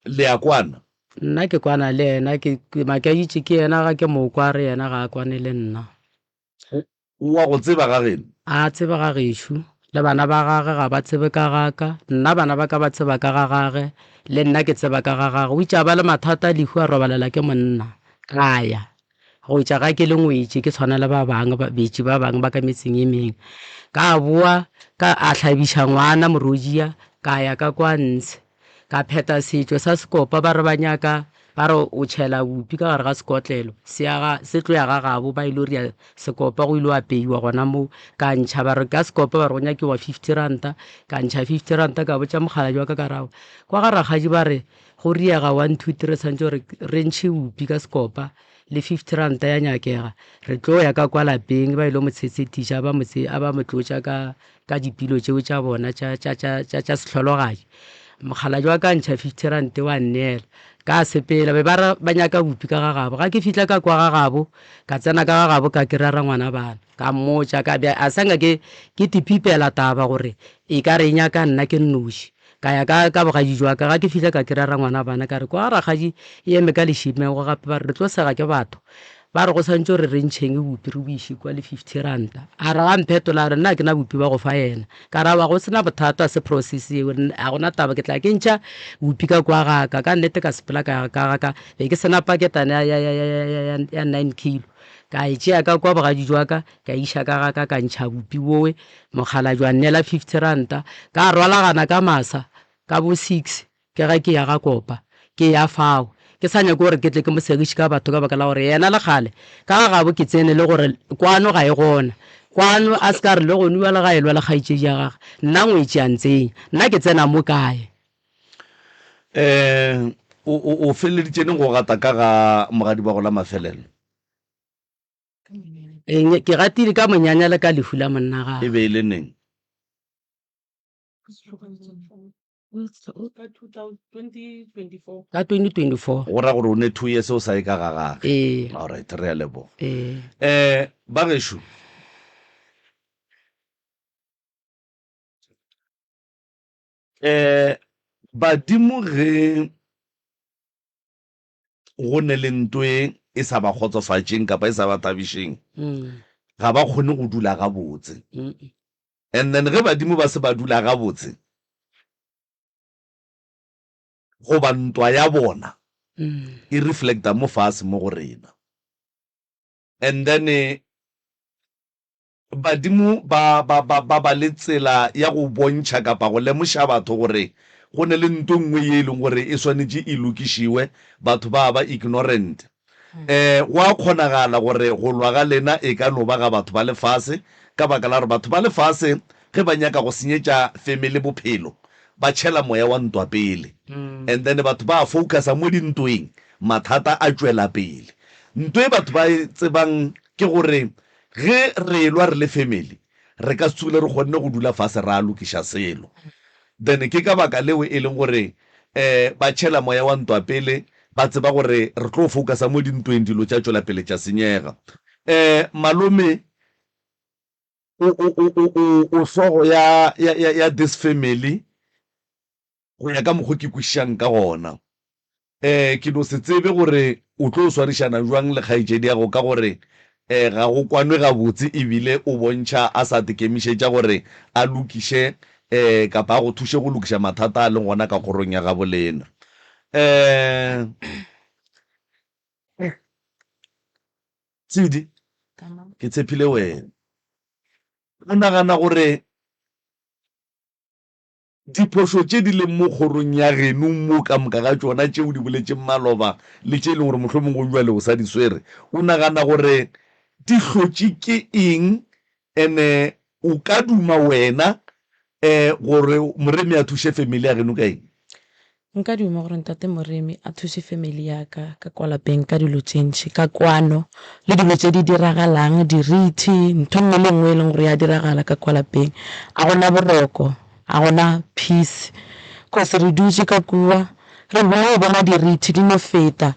Le a kwana? Nna ke kwana le yena, ke ke makaditše ke yena ga ke mo kwa re yena ga a kwane le nna. O a go tseba ga geno? A tseba ga gešo, le bana ba gage ga ba tsebe ka ga ka, nna bana ba ka ba tseba ka ga gage, le nna ke tseba ka ga gage. O itše a ba le mathata, lehu a robalela ke monna, ka ya. Go etša ga ke le ngwetši ke tshwana le ba bangwe ba betši ba bangwe ba ka metseng e mengwe. Ka boa ka a hlabiša ngwana morojia ka ya ka kwa ntshe ka phetha setšo sa sekopa ba re ba nyaka ba re o tšhela bupi ka gare ga sekotlelo se ya ga se tlo ya ga gabo ba ilo ria sekopa go ilo apeiwa gona moo ka ntšha ba re ka sekopa ba re go nyakiwa 50 ranta ka ntšha 50 ranta ka botša mokgalabje wa ka ka re kwa ga rakgadi ba re Go riega one two three swantše gore re ntšhe bupi ka sekopa le 50 ranta ya nyakega re tlo ya ka kwa lapeng ba ile mo tshetshetiša ba mo a ba mo tlotša ka ka dipilo tšeo tša bona tša tša tša tša tša sehlologadi mokgalabje wa ka ntšha 50 ranta wa nneela ka sepela be ba re ba nyaka bupi ka ga gabo ga ke fihla ka kwa ga gabo ka tsena ka ga gabo ka kry-a rangwana bana ka mmotša ka bja a sa nka ke ke tipipela taba gore e ka re e nyaka nna ke nnoši Ka ya ka, ka bogadi jwa ka, ga ke fihla ka kry-a rangwana bana, ka re, Kwa rakgadi e eme ka lešimego gape, ba re re tlo sega ke batho, ba re go swantše gore re ntšheng bupi re bo iše kwa le 50 ranta. A re ga mphetola a re nna ga ke na bupi ba go fa yena. Ka re aowa go se na bothata se process yeo, ga go na taba ke tla ke ntšha bupi ka kwa ga ka. Ka nnete ka sepela ka ya ka ga ka, be ke se na paketana ya, ya, ya, ya, ya, ya, ya nine kilo. Ka e tšea ka kwa bogadi jwa ka, ka iša ka ga ka, ka ntšha bupi bowe, Mokgalabje a nneela 50 ranta, ka rwalagana ka masa ka bo six ke ge ke ya ga Kopa, ke ya fao. Ke sa nyake gore ke tle ke mo segiše ka batho ka baka la gore yena le kgale ka ga gabo ke tsene le gore kwano ga e gona. Kwano a se ka re le go nua le ga e lwa le kgaetšedi ya gage, nna ngwetši a ntsenya. Nna ke tsena mo kae? Um o, o, o feleleditše neng go gata ka ga mogadi wa go la mafelelo? Eng, ke gatile ka monyanya le ka lehu la monna E gagwe. be e le neng? Ka 2024. Go ra gore o ne 2 years o sa ye ka ga gage. Ee. Alright, re a leboga. Ee. Eh, bagešo. Eh, badimo ge go ne le nto e e sa ba kgotsofatšeng kapa e sa ba thabišeng, ga ba kgone go dula gabotse. And then ge badimo ba se ba dula gabotse, goba ntwa ya bona e reflecta mo fase mo go rena. And then Badimo ba, ba, ba, ba ba le tsela ya go bontšha kapa go lemoša batho gore go ne le nto nngwe ye e leng gore e swanetše e lokišiwe, batho ba ba ignorant. Um go a kgonagala gore go lwa ga lena e ka no ba ga batho ba lefase, ka baka la gore batho ba lefase ge ba nyaka go senyetša family bophelo, ba tšhela moya wa ntwa pele. And then batho ba focusa mo dintweng, mathata a tšwela pele. Nto e batho ba e tsebang ke gore Ge re elwa re le family, re ka se tsogile re kgonne go dula fase ra lokiša selo. Then ke ka baka leo e leng gore um ba tšhela moya wa ntwa pele, ba tseba gore re tlo focusa mo dintweng dilo tša tšwela pele tša senyega. Um malome o, o, o, o, o, o hlogo ya, ya, ya, ya this family go ya ka mokgo ke kwešišang ka gona. Um ke no se tsebe gore o tlo swarišana bjang le kgaetšediago ka gore um ga go kwanwe gabotse ebile o bontšha a sa tekemišetša gore a lokiše um kapa a go thuše go lokiša mathata a leng gona ka kgorong ya gabo lena. Um Tshidi, ke tshepile wena. O nagana gore Diphošo tše di leng mo kgorong ya geno mo ka moka ga tšona tše o di boletšeng maloba le tše e leng gore mohlomongwe go bjale o sa di swere, o nagana gore di hlotše ke eng? Ene o ka duma wena gore Moremi a thuše family ya geno ka eng? Nka duma gore ntate Moremi a thuše family ya ka ka kwa lapeng ka dilo tše ntši, ka kwano le dilo tše di diragalang, dirithi, ntho e nngwe le nngwe e leng gore ya diragala ka kwa lapeng. A gona boroko, a gona peace, cause re dutše ka kua re no bona dirithi di no feta,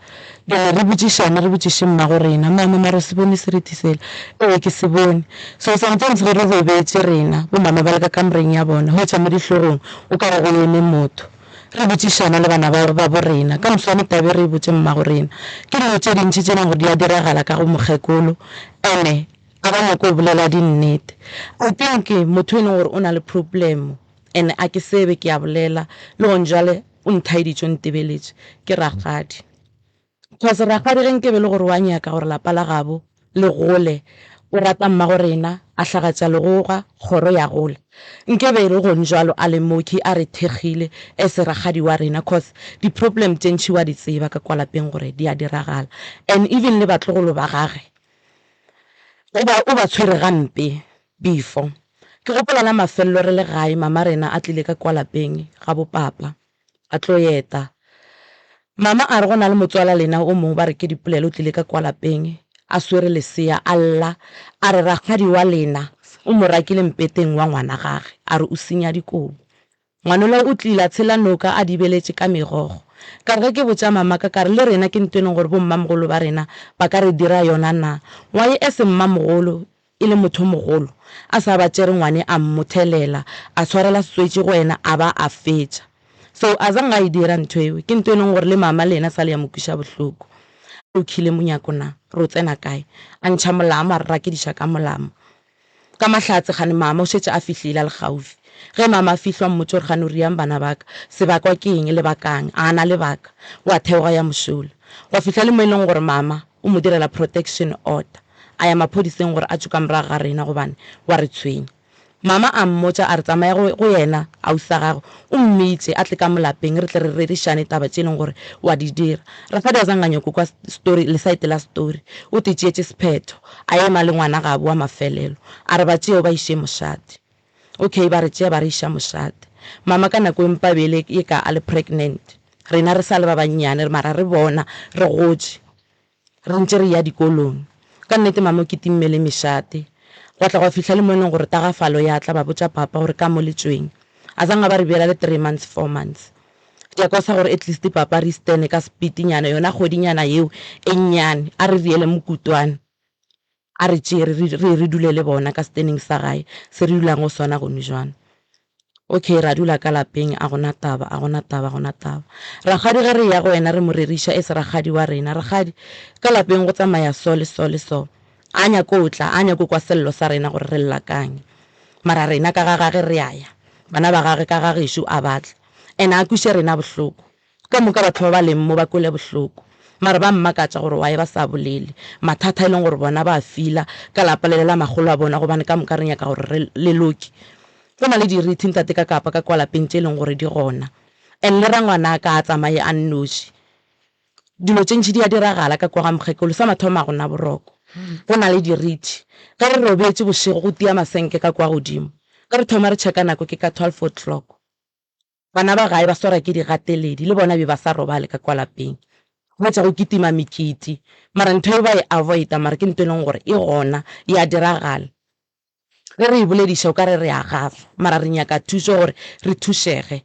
then re botšišane re botšiše mmago rena, mama mara o se bone serithi sela? Ee ke se bone. So sometimes ge re robetše rena bo mama ba le ka kamoreng ya bona, hwetša mo dihlogong o ka re go eme motho. Re botšišana le bana ba babo rena. Ka moswane tabe re e botše mmago rena. Ke dilo tše dintši tše leng gore di a diragala ka go mokgekolo ene a ba nyake go bolela dinnete. I think motho e leng gore o na le problem ene a ke sebe ke a bolela le gone jwale o nthaeditše o ntebeletše ke rakgadi. Cause rakgadi ge nke be le gore wa nyaka gore lapa la gabo le gole, o rata mmago rena, a hlagatša legoga, kgoro ya gola. Nke be e le gong jwalo a le moki a re thekgile as rakgadi wa rena cause di problem tše ntši wa di tseba ka kwa lapeng gore di a diragala and even le batlogolo ba gage o ba o ba tshwere gampe before. Ke gopola la mafello re le gae mama rena a tlile ka kwa lapeng ga bo papa. a tlo eta. Mama a re go na le motswala lena o mongwe ba re ke Dipolelo o tlile ka kwa lapeng a swere lesea a lla a re rakgadi wa lena o mo rakile mpeteng wa ngwana gage a re o senya dikobo. Ngwanola o tlile a tshela noka a dibeletše ka megokgo. Ka re ge ke botša mamaka ka re le rena ke nto e leng gore bommamogolo ba rena ba ka re dira yona na? Ngwaye e se mmamogolo e le motho mogolo, a sa ba tšere ngwane a mmothelela, a tshwarela setswetši go yena a ba a fetša. So a zang a e dira ntho eo, ke ntho e leng gore le mama le yena sa le ya mo kwiša bohloko. O khile monyako na, re o tsena kae? A ntšha molamo a re rakediša ka molamo. Ka mahlatse kgane mama o šetše a fihlile a le kgaufi. Ge mama a fihla o mmotša gore kgane o riang bana ba ka, sebakwa ke eng, lebakang, a na lebaka. Wa theoga ya mošola. Gwa fihla le mo e leng gore mama o mo direla protection order. A ya maphodiseng gore a tšwe ka morago ga rena gobane wa re tshwenya. Mama a mmotša a re tsamaya go, go yena ausi wa gago o mmitše a tle ka mo lapeng re tle re rerišane taba tše e leng gore wa di dira. Rakgadi a zanga nyoko kwa story, lesaete la story. O te tšeetše sephetho. A ema le ngwana gabo wa mafelelo. A re ba tšee o ba iše mošate. Okay ba re tšea ba re iša mošate. Mama ka nako e mpa bele e ka a le pregnant. Rena re sa le ba bannyane mara re bona re gotše. Re ntše re eya dikolong. Ka nnete mama o kitimme le mešate. Gwa tla gwa fihla le mo e leng gore tagafalo ya tla ba botša papa gore ka mo le tšweng. A zanga ba re beela le three months, four months. Ke a kosa gore at least papa re istene ka speed-nyana yona kgwedinyana yeo e nnyane a re riele mokutwana. A re tšee re, re, re dule le bona ka steneng sa gae se re dulang go sona gone jwang. Okay, ra dula ka lapeng, a gona taba, a gona taba, a gona taba. Rakgadi ge re eya go yena re mo reriša e se rakgadi wa rena. Rakgadi, ka lapeng go tsamaya so le so le so. A nyako tla, a nyako kwa sello sa rena gore re lla kang. Mara rena ka ga gage re a ya, bana ba gage ka ga gešo a ba tle. And a kweše rena bohloko. Ka moka batho ba ba leng mo ba kwele bohloko. Mara ba mmakatša gore why ba sa bolele. Mathata e leng gore bona ba a feela ka lapa lele la makgolo a bona gobane ka moka re nyaka gore re le loke. Go na le dirithi ntate ka kapa ka kwa lapeng tše e leng gore di gona. And le rangwanaka a tsamaye a nnoši. Dilo tše ntši di a diragala ka kwa ga mokgekolo. Sa mathomo ga go na boroko. Go na le dirithi. Ge re robetše bošego go tia masenke ka kwa godimo. Ge re thoma re checka nako ke ka 12 o'clock. Bana ba gae ba swarwa ke digateledi, le bona be ba sa robale ka kwa lapeng. Hwetša go kitima mekiti, mara ntho eo ba e avoida, mara ke ntho e leng gore e gona, e a diragala. Ge re e bolediša o ka re re a gafa, mara re nyaka thušo gore re thušege,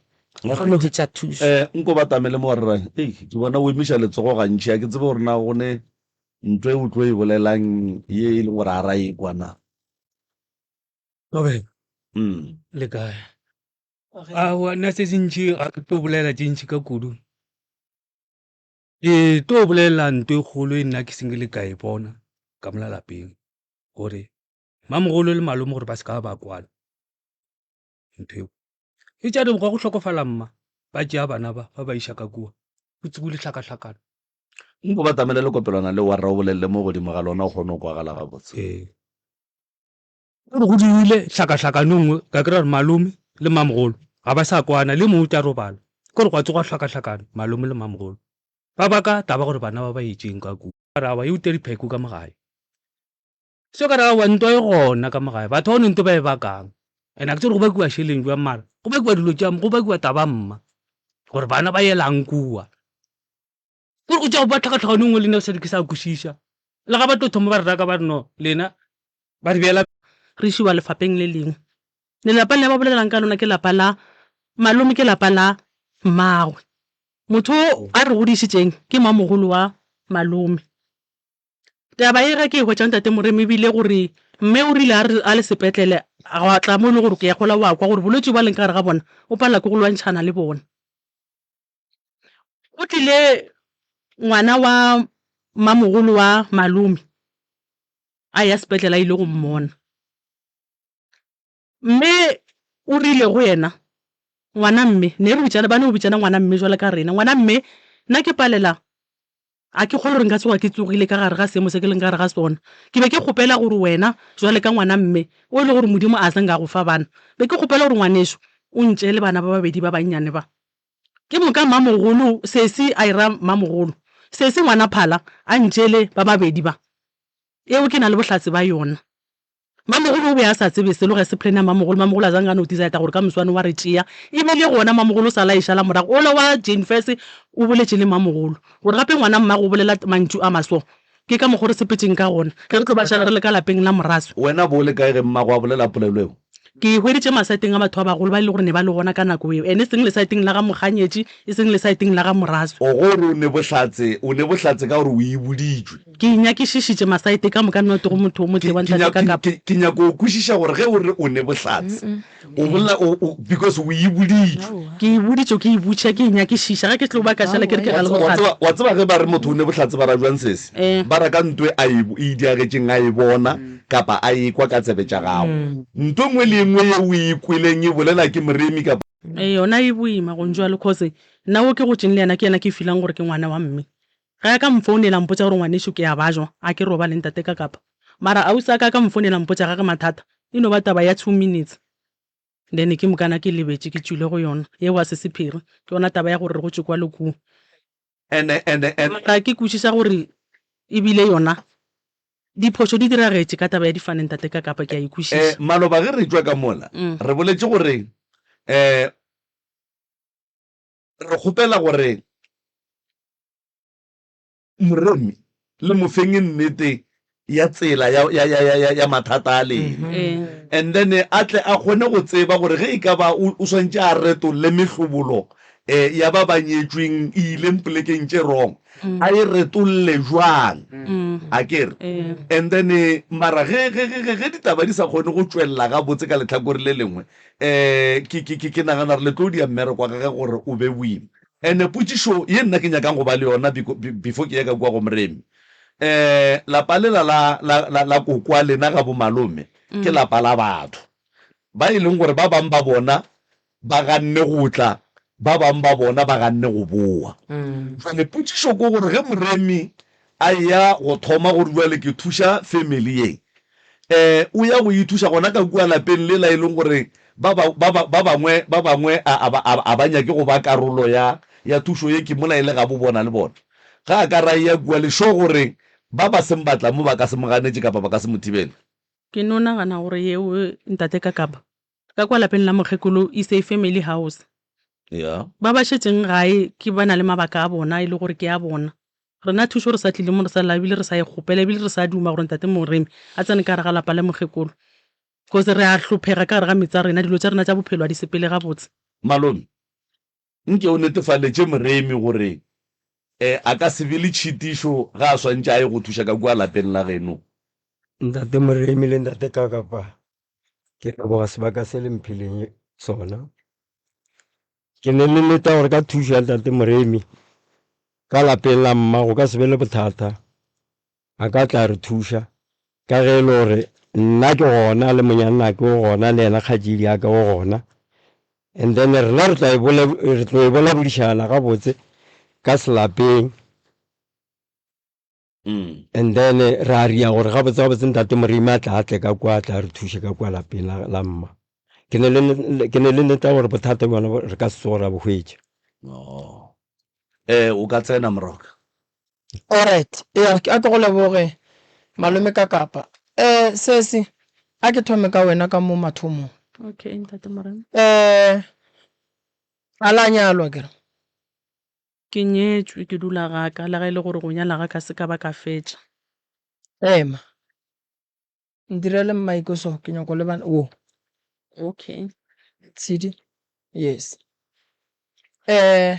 re kgone go hwetša thušo. Eh, nko batamele mo rra. Ei, ke bona o emiša letsogo gantši, a ke tsebe gore na go ne ntho e o tlo e bolelang ye e leng gore a ra e kwa na. Thobela. Le kae? Aowa, nna se sentši ga ke tlo bolela tše ntši ka kudu. Ke tlo bolela nto e kgolo e nna ke seng ke le ka e bona ka mola lapeng gore Mamogolo le malome gore ba se ka ba kwana ntho eo. E tša re ga go hlokofala mma, ba tšea bana ba ba ba iša ka kua, go tsogile hlakahlakano. Nko batamele lekopelwana leo wa rra o bolelele mo godimo ga lona o kgone go kwagala gabotse. Ee. Gore go dirile hlakahlakano e nngwe ka kry-a gore malome le mamogolo ga ba sa kwana le mongwe o tla robala. Ke gore gwa tsoga hlakahlakano malome le mamogolo ba baka taba gore bana ba ba etšeng ka kua. Ba re aowa e ute dipheko ka mo gae. So ka re aowa ntwa e gona ka mo gae, batho ba one nto ba e bakang. And a ke tsebe gore go bakiwa šeleng jwang mara go bakiwa dilo tša go bakiwa taba mma gore bana ba yelang kua. Kore go tša ba tlhakatlhakano e nngwe le nna ke sa ke sa kwešiša. Le ga ba tlo thoma ba re raka ba re no lena ba re beela. Re išiwa lefapeng le lengwe. Lelapa le ba bolelang ka lona ke lapa la malome ke lapa la mmagwe. Motho o a re godišitšeng ke mamogolo wa malome. Taba ye ge ke e hwetša Ntate Moremi e bile gore mme o rile a re a le sepetlele gwa tla mo e le gore ke ya gola wa kwa gore bolwetši ba leng ka gare ga bona o palela ke go lwantšhana le bona. Go tlile ngwana wa mmamogolo wa malome a ya sepetlele a ile go mmona. Mme o rile go yena, Ngwana mme, ne re bitšana, ba no bitšana ngwana mme jwalo ka rena, ngwana mme, nna ke palela, a ke kgolwe gore nka tsoga ke tsogile ka gare ga seemo se ke leng ka gare ga sona. Ke be ke kgopela gore wena jwale ka ngwana mme, o e le gore Modimo a se nka go fa bana, be ke kgopela gore ngwaneso o ntšeele bana ba babedi ba bannyane ba. Ke moka mmamogolo, sesi a e ra mmamogolo, sesi ngwana phala a ntšeele ba babedi ba. Yeo ke na le bohlatse ba yona. Mamogolo o be a sa tsebe selo ge se plan ya Mamogolo. Mamogolo a zange a no decide gore ka moswane wa re tšea. E bile gona Mamogolo o sa la e šala morago. Ola wa Jane Furse o boletše le Mamogolo gore gape ngwana mmago o bolela mantšu a maso. Ke ka mokgo re sepetšeng ka gona ge re tlo ba šala re le ka lapeng la Moraswi. Wena bo o le kae ge mmago a bolela polelo eo? Ke e hweditše masaeteng a batho ba bagolo ba e le gore ne ba le gona ka nako eo, and e seng lesaeteng la ga Mokganyetši, e seng lesaeteng la ga Moraswi. O gore o ne bohlatse, o ne bohlatse ka gore o e boditšwe. Ke e nyakišišitše masaete ka moka not go motho o motee wa Ke, ntate ka ke, kapa. ke, ke nyaka go kwešiša gore ge o re o ne bohlatse, o bolela o, o, because o e boditšwe. Ke e boditšwe, ke e butšha, ke e nyakišiša. Ge ke tlo ba ka šala ke re ke Wa ga le tseba, wa bohlatse. tseba, wa tseba ge ba re motho o ne bohlatse ba ra bjang sesi? Eh. Ba ra ka nto e a e, e diagetšeng a e bona kapa a e kwa ka tsebe tša gago. Nto e nngwe le e nngwe ye o e kweleng e bolela ke moremi kapa. Ee, yona e boima go njwalo cause nna wo ke gotšeng le yena ke yena ke feelang gore ke ngwana wa mme. Ge a ka mfounela a mpotša gore ngwanešu ke a bajwa, a ke robale ntate ka kapa. Mara ausi a ka a ka mfounela a mpotša gage mathata, e no ba taba ya two minutes then ke mokana ke lebetše ke tšwile go yona. Yeo a se sephiri, ke yona taba ya gore re gotše kwa le kua. Ene, ene, ene. Mara ke kwešiša gore e bile yona diphošo di diragetše ka taba ya difane ntate ka kapa ke a e Eh, kwešiša. maloba ge re tšwa ka mola, re boletše gore eh, re kgopela gore Moremi le mo feng nnete ya tsela ya, ya, ya, ya, ya, ya mathata a lena. And then a tle a kgone go tseba gore ge e ka ba o, o swantše a retolle mehlobolo eh, ya ba ba nyetšweng e ileng polekeng tše wrong, a e retolle jwang. A ke re? And then mara ge, ge, ge, ge, ge ditaba di sa kgone go tšwelela gabotse ka lehlakore le lengwe, eh, ke, ke, ke, ke nagana gore le tlo dia mmereko wa gage gore o be boima. Ene potšišo ye nna ke nyakang go ba le yona before ke ye ka kua go Moremi, um lapa lela la, la, la, la kokwa lena ga bomalome ke lapa la batho ba e leng gore ba bang ba bona ba ganne go tla, ba bang ba bona ba ganne go boa. Jwale potšišo ke gore ge Moremi a eya go thoma gore jwale ke thuša family ye, um o ya go ithuša gona ka kua lapeng lela e leng gore ba ba ba ba ba bangwe ba bangwe a a ba a ba nyake go ba karolo ya ya thušo ye ke mola e le gabo bona le bona. Ga a ka ra eya kua le sure gore ba ba seng ba tla mo ba ka se mo ganetše kapa ba ka se mo thibele? Ke no nagana gore yeo ntate Kakapa Ka kwa lapeng la mokgekolo is a family house. Yeah. Ba ba šetšeng gae ke ba na le mabaka a bona e le gore ke a bona. Rena thušo re sa tlile mo re sa lla ebile re sa e kgopela ebile re sa duma gore ntate Moremi a tsene ka gare ga lapa la mokgekolo. Cause re a hlophega ka gare ga metse ya rena, dilo tša rena tša bophelo ga di sepele gabotse. Malome, nke o netefaletše Moremi gore a ka se be le tšhitišo ge a swantše a ye go thuša ka kua lapeng la geno. Ntate Moremi le Ntate Kakapa, ke leboga sebaka se le mphileng sona. Ke ne le leta gore ka thušo ya Ntate Moremi ka lapeng la mma go ka se be le bothata, a ka tla re thuša ka ge e le gore nna ke gona le monyannake o gona le yena kgatšedi ya ka o gona. And then rena re tla e re tlo e bolabodišana gabotse ka selapeng. And then ra ria gore gabotse gabotse ntate Moremi a tla a tle ka kwa a tla re thuše ka kwa lapeng la, la mma. Ke ne le ke ne le nnete ya gore bothata bjona re ka se tsoge ra bo hwetša. Oh. Eh, o ka tsena Moroka. Alright, ya a ke go leboge malome ka kapa. Eh, sesi, a ke thome ka wena ka mo mathomong. Okay, ntate Moremi. Eh, a la nyalwa ke re. Ke nyetšwe, ke dula ga ka, le ge e le gore go nyala ga ka se ka ba ka fetša. Ema. Ntirele mmaiko so, ke nyako lebana wo. Okay. Tshidi. Yes. Eh.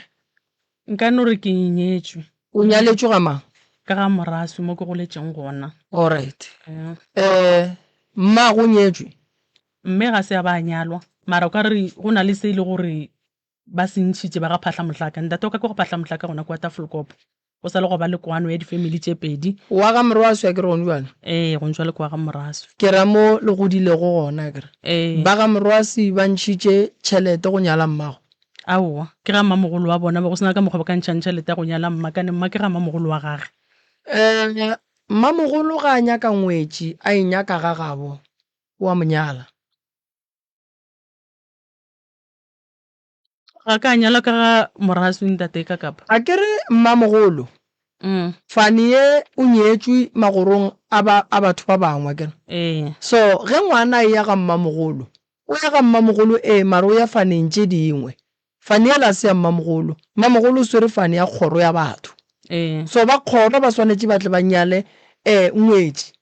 Nka no re ke nyetšwe. O nyaletšwe ga mang? Ka ga Moraswi mo ke goletšeng gona. Alright. Eh, mmago o nyetšwe? Mme ga se a ba a nyalwa, mara o ka re go na le se e le gore Ba se ntšhitše ba ga Phahlamohlaka. Ntate wa ka ke wa Phahlamohlaka gona kua Tafelkop. Go sa le gwa ba le kwano ya difemili tše pedi. Wa ga Morwaswi akere gone bjale? Ee, go ntšwa le kwa ga Morwaswi. Ke ra mo le godilego gona akere? Ee. Ba ga Morwaswi ba ntšhitše tšhelete go nyala mmago? Aowa, ke ga mmamogolo wa bona, ba go se na ka mokgwa ba ka ntšhang tšhelete ya go nyala mma, kane mma ke ga mmamogolo wa gage. Ee, mmamogolo ga a nyaka ngwetši a e nyaka ga gabo, o a mo nyala. Ga ka nyalwa ka ga Moraswi ntate ka kapa. A ke re mmamogolo Fani ye o nyetšwe magorong a ba a batho ba bangwe akere? Ee. So ge ngwana a eya ga mmamogolo, o ya ga mmamogolo ee mara o ya faneng tše dingwe. Fani yela a se ya mmamogolo. Mmamogolo o swere fani ya kgoro ya batho. Ee. So ba kgoro ba swanetše ba tle ba nyale ngwetši.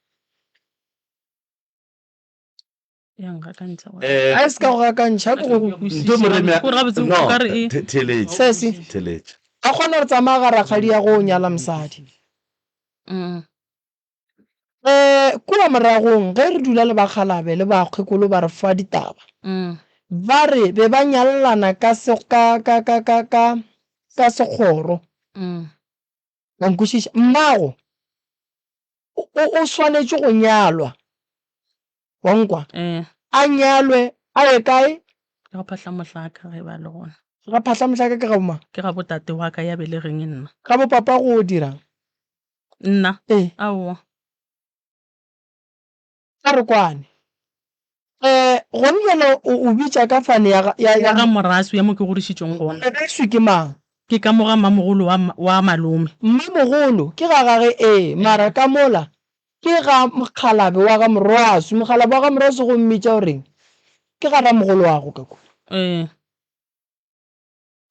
Ya ngakantšha gore. Eh, A e se ka go gakantšha, ke go Ntho Moremi a- Gore gabotse no, o ka re e- the- theeletša, Sesi. theeletša. A kgona gore tsamaya ga rakgadi ya go nyala mosadi. Eh, kua moragong ge re dula le bakgalabe le bakgekolo ba re fa ditaba, ba re be ba nyalelana ka se, ka, ka, ka, ka, ka, ka sekgoro. Wa nkwešiša? Mmago o, o, o swanetše go nyalwa. Wa nkwa? Eh. A nyalwe, a ye kae? Ga Phahlamohlaka ge ba le gona. Ga Phahlamohlaka ke ga bomang? Ke ga botate wa ka ya belegeng nna. Ga bopapa go dirang? Nna? Ee. Aowa. A re kwane. Eh, gone bjale o, o bitša ka fane ya ga, ya, Ya ga Moraswi ya mo ke godišitšweng gona. Moraswi ke mang? Ke ka mo ga mmamogolo wa, wa malome. Mmamogolo ke ga gage ee, mara ka mola Ke ga mokgalabje wa ga Morwaswi. Mokgalabje wa ga Morwaswi go mmitša o reng? Ke ga ramogoloago ka kua. Ee.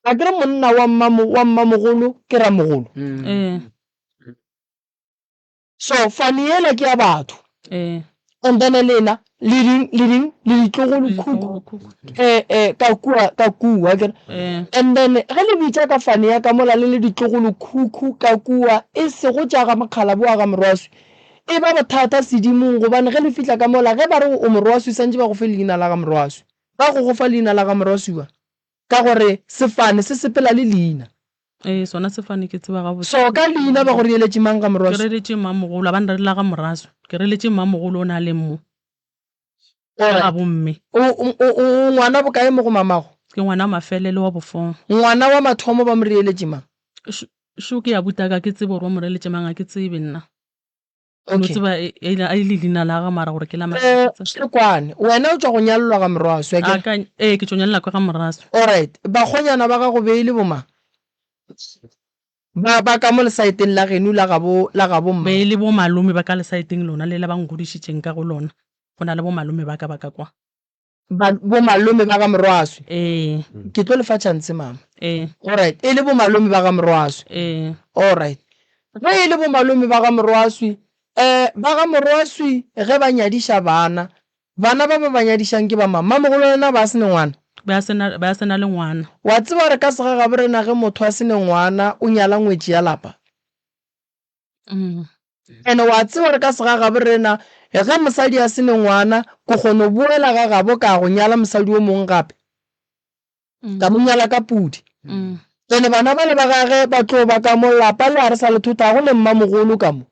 A ke re monna wa mma, wa mmamogolo ke ramogolo? Ee. So fane yela ke ya batho. Ee. And then lena le ding, le ding, le ditlogolo khukhu. Eh, eh, ka kua, ka kua, akere? Eh. And then ge le bitša ka fane ya ka mola le le ditlogolo khukhu ka kua, e sego tša ga mokgalabo wa ga Morwaswi, e ba bothata sedimong gobane ge le fihla ka mola ge ba re o Morwaswi santše ba go fe leina la ga Morwaswi. Ba go go fa leina la ga Morwaswi wa? Ka gore sefane se sepela le leina. Ee, sona sefane ke tseba gabotse. So ka leina ba go reeletše mang ga Ke Morwaswi? reeletše mmamogolo, a ba nreela ga Moraswi. Ke reeletše mmamogolo o na le mo. Ka ga bomme. O, o, o, o ngwana bokae mo go mamago? Ke ngwana wa mafelelo wa bofong. Ngwana wa mathomo ba mo reeletše mang? Šo, šo ke abuti a ka, ke tsebe gore ba mo reeletše mang, ga ke tsebe nna. Ke no Okay. tseba e, e, e le leina la gagwe mara gore ke la mang, Eh, ga ke tsebe. re kwane, wena o tšwa go nyalelwa ga Morwaswi, akere? A ka, ee, ke tšo nyalela kwa ga Morwaswi. Alright, bakgonyana ba gago be e le bomang? Ba, ba ka mo lesaeteng la geno la gabo, la gabo mma. Be e le bo malome ba ka lesaeteng lona le la ba nkgodišitšeng ka go lona. Go na le bo malome ba ka ba ka kwa. Ba, bo malome ba ga Morwaswi. Ee. Ke tlo le fa chance mama. Ee. Alright, e le bo malome ba ga Morwaswi. Ee. Alright. Ge e le bo malome ba ga Morwaswi, eh, ba ga Morwaswi ge ba nyadiša bana. Bana ba ba ba nyadišang ke ba mang? Mmamogolo le yena ba se ne ngwana? Ba se na, ba se na le ngwana. Wa tseba gore ka segagabo rena ge motho a se ne ngwana o nyala ngwetši ya lapa? Ene wa tseba gore ka segagabo rena ge mosadi a se ne ngwana ko kgono boela ga gabo ka go nyala mosadi o mongwe gape? Ka mo nyala ka pudi. Ene bana bale ba gage ba tlo ba ka mo lapa le a re sa le thothago le mmamogolo ka mo.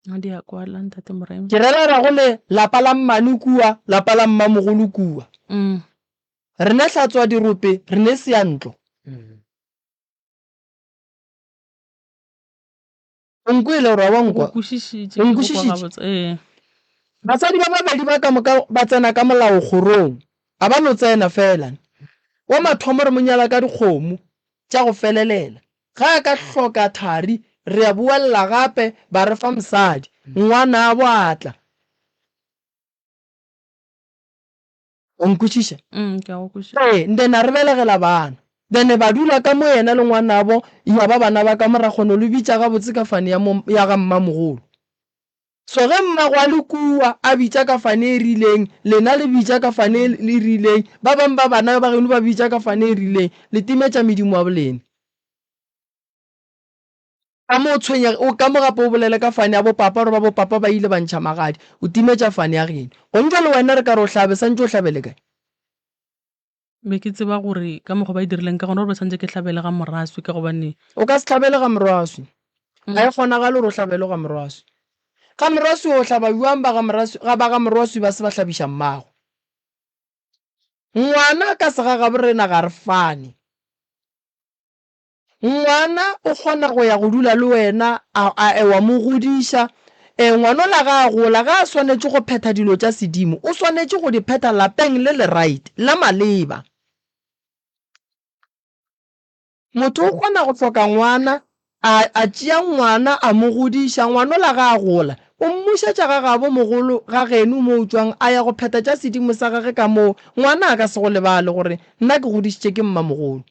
Di a kwala ntate Moremi. Ke rela ra go le lapa la mmane kua, lapa la mmamogolo kua. Re ne hlatswa dirope, re ne sea ntlo. O nkwele or wa nkwa? Go kwešišitše. O nkwešišitše? Ee. Basadi ba babedi ba ka moka ba tsena ka molao kgorong. A ba no tsena fela. Wa mathomo re mo nyala ka dikgomo tša go felelela. Ge a ka hloka thari, re a boelela gape ba re fa mosadi. Ngwanabo a tla. O nkwešiša? Ke a go kwešiša. Ee, then a re belegela bana. Then ba dula ka mo yena le ngwanabo, ya ba bana ba ka mo ra kgona go le bitša gabotse ka fane ya mo ya ga mmamogolo. So ge mmago a le kua a bitša ka fane e rileng, lena le bitša ka fane e rileng, ba bang ba bana ba geno ba bitša ka fane e rileng, le timetša medimo wa bolena. Ka mo o tshwenyege, o ka mo gape o bolele ka fane ya bopapa gore ba bopapa ba ile ba ntšha magadi, o timetša fane ya geno. Gong jwale wena re ka re o hlabe, santše o hlabele kae? Be ke tseba gore ka mokgwa ba e dirileng ka gona gore ba santše ke hlabele ga moraswi ka gobane. O ka se hlabele ga moraswi. Ga e kgonagale gore o hlabele ga moraswi. Ga moraswi o hlaba bjang ba ga moraswi, ga ba ga moraswi ba se ba hlabiša mmago. Ngwana ka segagabo rena ga re fane. Ngwana o kgona go ya go dula le wena, a, a, e, wa mo godiša. E, ngwanola ga a gola, ga a swanetše go phetha dilo tša sedimo, o swanetše go di phetha lapeng le le right, la maleba. Motho o kgona go hloka ngwana, a, a tšea ngwana a mo godiša, ngwanola ga a gola, o mmušetša ga gabo mogolo, ga geno mo o tšwang, a ya go phetha tša sedimo sa gage ka moo, ngwana a ka se go lebale gore nna ke godišitše ke mmamogolo.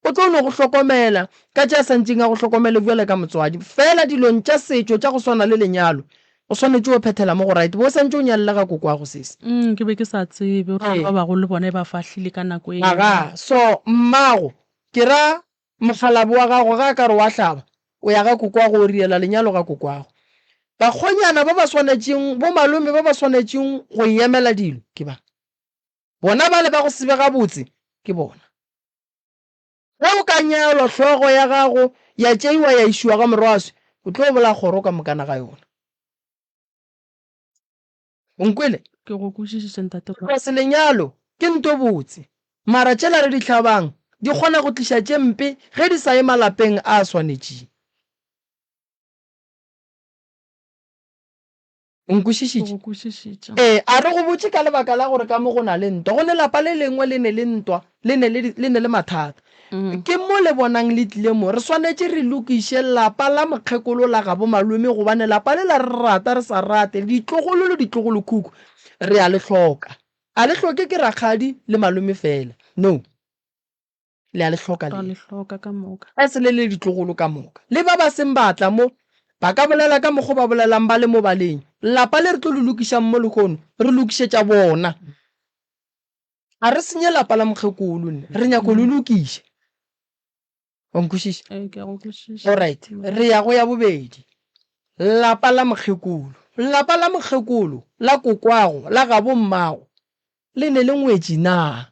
O tlo no go hlokomela ka tše a sa ntšeng a go hlokomele bjale ka motswadi. Fela dilong tša setšo tša go swana le lenyalo, o swanetše o phethela mo go right. Bo o sa ntše o nyalela ga kokoago sesi. Umm ke be ke sa tsebe gore ba bagolo le bona e ba fahlile ka nako eo. Aga, so mmago, ke ra mokgalabje wa gago ge a ka re wa hlaba, o ya ga kokoago o riela lenyalo ga kokoago. Bakgonyana ba ba swanetšeng, bo malome ba ba swanetšeng go emela dilo ke ba. Bona bale ba go se be gabotse ke bona. Ge o ka nyalwa, hlogo ya gago ya tšeiwa ya išiwa ga morwaswi, o tlo bolaya kgoro ka mokana ga yona. O nkwele? Ke go kwešišitše, ntate. Because lenyalo ke nto botse, mara tšela re di hlabang di kgona go tliša tše mpe ge di sa ye malapeng a a swanetšeng. O nkwešišitše? Go kwešišitše. Ee, a re go botše ka lebaka la gore ka mo go na le ntwa. Go ne lapa le lengwe le ne le ntwa, le ne le, le ne le mathata. Ke mo le bonang le tlile mo. Re swanetše re lokiše lapa la mokgekolo la gabo malome gobane lapa lela re rata re sa rate, ditlogolo le ditlogolokhukhu re a le hloka. A le hloke ke rakgadi le malome fela. No. Le a le hloka Ra le. le hloka ka moka. Ge se le le ditlogolo ka moka. Le ba ba seng ba tla mo, ba ka bolela ka mokgo ba bolelang ba le mo baleng. Lapa le re tlo le lokišang mo lehono, re lokišetša bona. Ga re senye lapa la mokgekolo nne, re nyako le lokiša. Wa nkwešiša? Ee, ke a go kwešiša. Alright, re ya go ya bobedi. Lapa la mokgekolo. Lapa la mokgekolo, la kokwago, la gabo mmago, le ne le ngwetši na?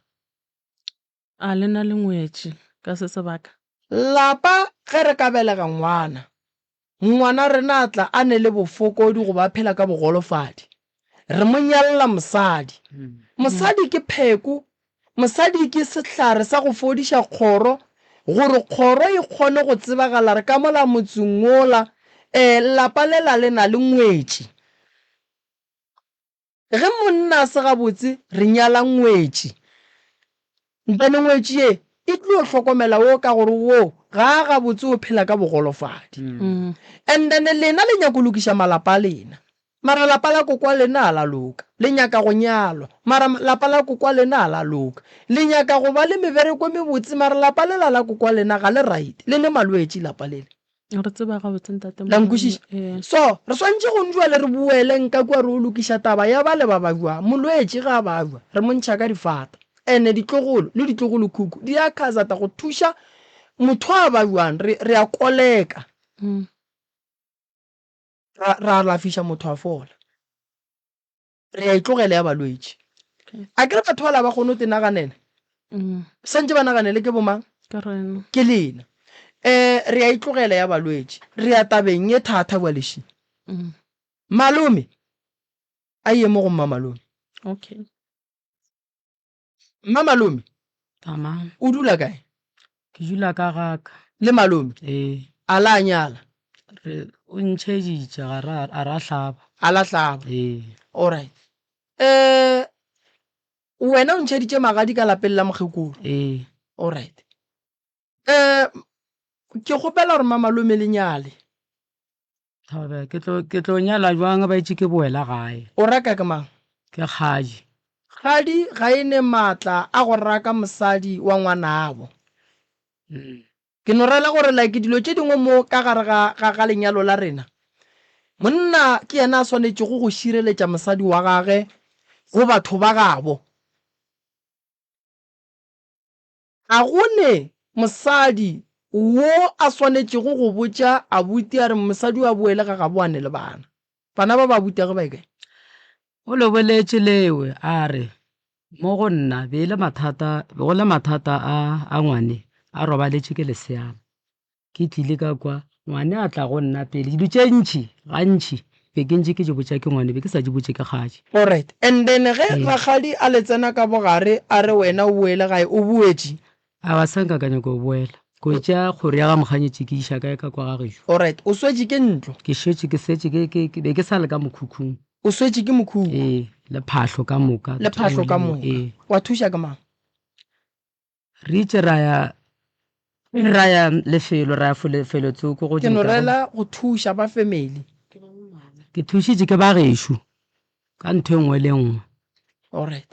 A le na le ngwetši ka se sebaka? Lapa ge re ka belega ngwana, ngwana rena a tla a ne le bofokodi goba a phela ka bogolofadi, re mo nyalla mosadi. Mosadi ke pheko, mosadi ke sehlare sa go fodiša kgoro, gore kgoro e kgone go tsebagala re ka mola motseng wola, ee, lapa lela le na le ngwetši. Ge monna a se gabotse, re nyala ngwetši. Ntane ngwetši ye e tlo hlokomela wo ka gore wo ga a gabotse o phela ka bogolofadi. And then lena le nyako lokiša malapa a lena. Mara lapa la kokwa lena a la loka. Le nyaka go nyalwa. Mara lapa la kokwa lena a la loka. Le nyaka go ba le mebereko e mebotse mara lapa lela la kokwa lena ga le right. Le ne malwetši lapa lela. Re tseba gabotse ntate La nkwešiša? Ee. So, re swantše go njwale re boeleng ka kua re o lokiša taba ya bale ba babjang. Molwetši ge a babja, re mo ntšha ka difata. Ene ditlogolo le ditlogolokhukhu di a khazata go thuša motho a babjang. Re, re a koleka. Ra, ra alafiša motho a fola. Re a e tlogela ya balwetši. A ke re batho bala ba kgone go te naganela? Santše ba naganele ke bomang? Ke lena. Um re a e tlogela ya balwetši. Re ya tabeng ye thata bjale še. Malome a ye mo go mmamalome. Okay. Mma malome. Tamang. O dula kae? Ke dula ka gaka. Le malome? Ee. A la nyala? Re o ntšheditše ga ra a ra hlaba. A la hlaba. Ee. Alright. Eh wena o ntšheditše magadi ka lapeng la mokgekolo? Ee. Alright. Eh ke kgopela gore mmamalome le nyale. Thabe, ke tlo ke tlo nyala jwang ba itše ke boela gae. O raka ke mang? Ke kgadi. Kgadi ga e ne maatla a go raka mosadi wa ngwanabo. Ke no rela gore like dilo tše dingwe mo ka gare ga ga ga lenyalo la rena, monna ke yena a swanetšego go šireletša mosadi wa gage go batho ba gabo. Ga go ne mosadi wo a swanetšego go botša abuti a re mosadi o a boele ga gabo a ne le bana. Bana ba ba abuti age ba ye kae? O le boletše lewe a re, Mo go nna be e le mathata, be go le mathata a, a ngwane a robaletše ke leseana. Ke tlile ka kwa, ngwane a tla go nna pele. Dilo tše ntši, gantši, be ke ntše ke di botša ke ngwane, be ke sa di botše ke kgadi. Alright, and then ge rakgadi a le tsena ka bogare a re wena o boele gae, o boetše? Aowa, sa nka ka nyaka go boela. Ko tšea kgoro ya ga mokganyetši ke iša kae ka kwa ga gešo. Alright, o swetše ke ntlo? Ke šetše ke setše ke, ke, ke be ke sa le ka mokhukhung. O swetše ke mokhukhu? Ee, le phahlo ka moka. Le phahlo ka moka. Ee. Wa thuša ke mang? Re itše ra ya ra ya lefelo ra ya felo tsoko go Ke no rela go thuša ba family. Ke thušitše ke ba gešo ka ntho e nngwe le e nngwe. Alright.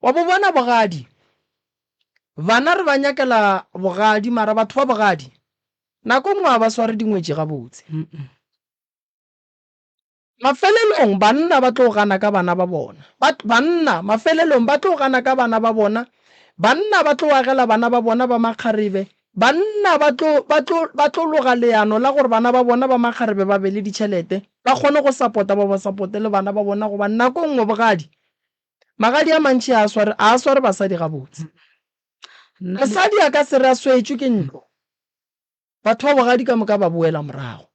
Wa bo bona bogadi? Bana re ba nyakela bogadi mara batho ba bogadi nako nngwe ga ba sware dingwetši gabotse. Mafelelong banna ba tlo gana ka bana ba bona. Ba, banna, mafelelong ba tlo gana ka bana ba bona. Banna ba tlo agela bana ba bona ba makgarebe. Banna ba tlo, ba tlo, ba tlo loga leano la gore bana ba bona ba makgarebe ba be le ditšhelete, ba kgone go sapota, ba ba sapote le bana ba bona, gobane nako nngwe bogadi, magadi a mantši a sware, a a sware basadi gabotse. Mosadi a ka se re a swetšwe ke ntlo, batho ba bogadi ka moka ba boela morago.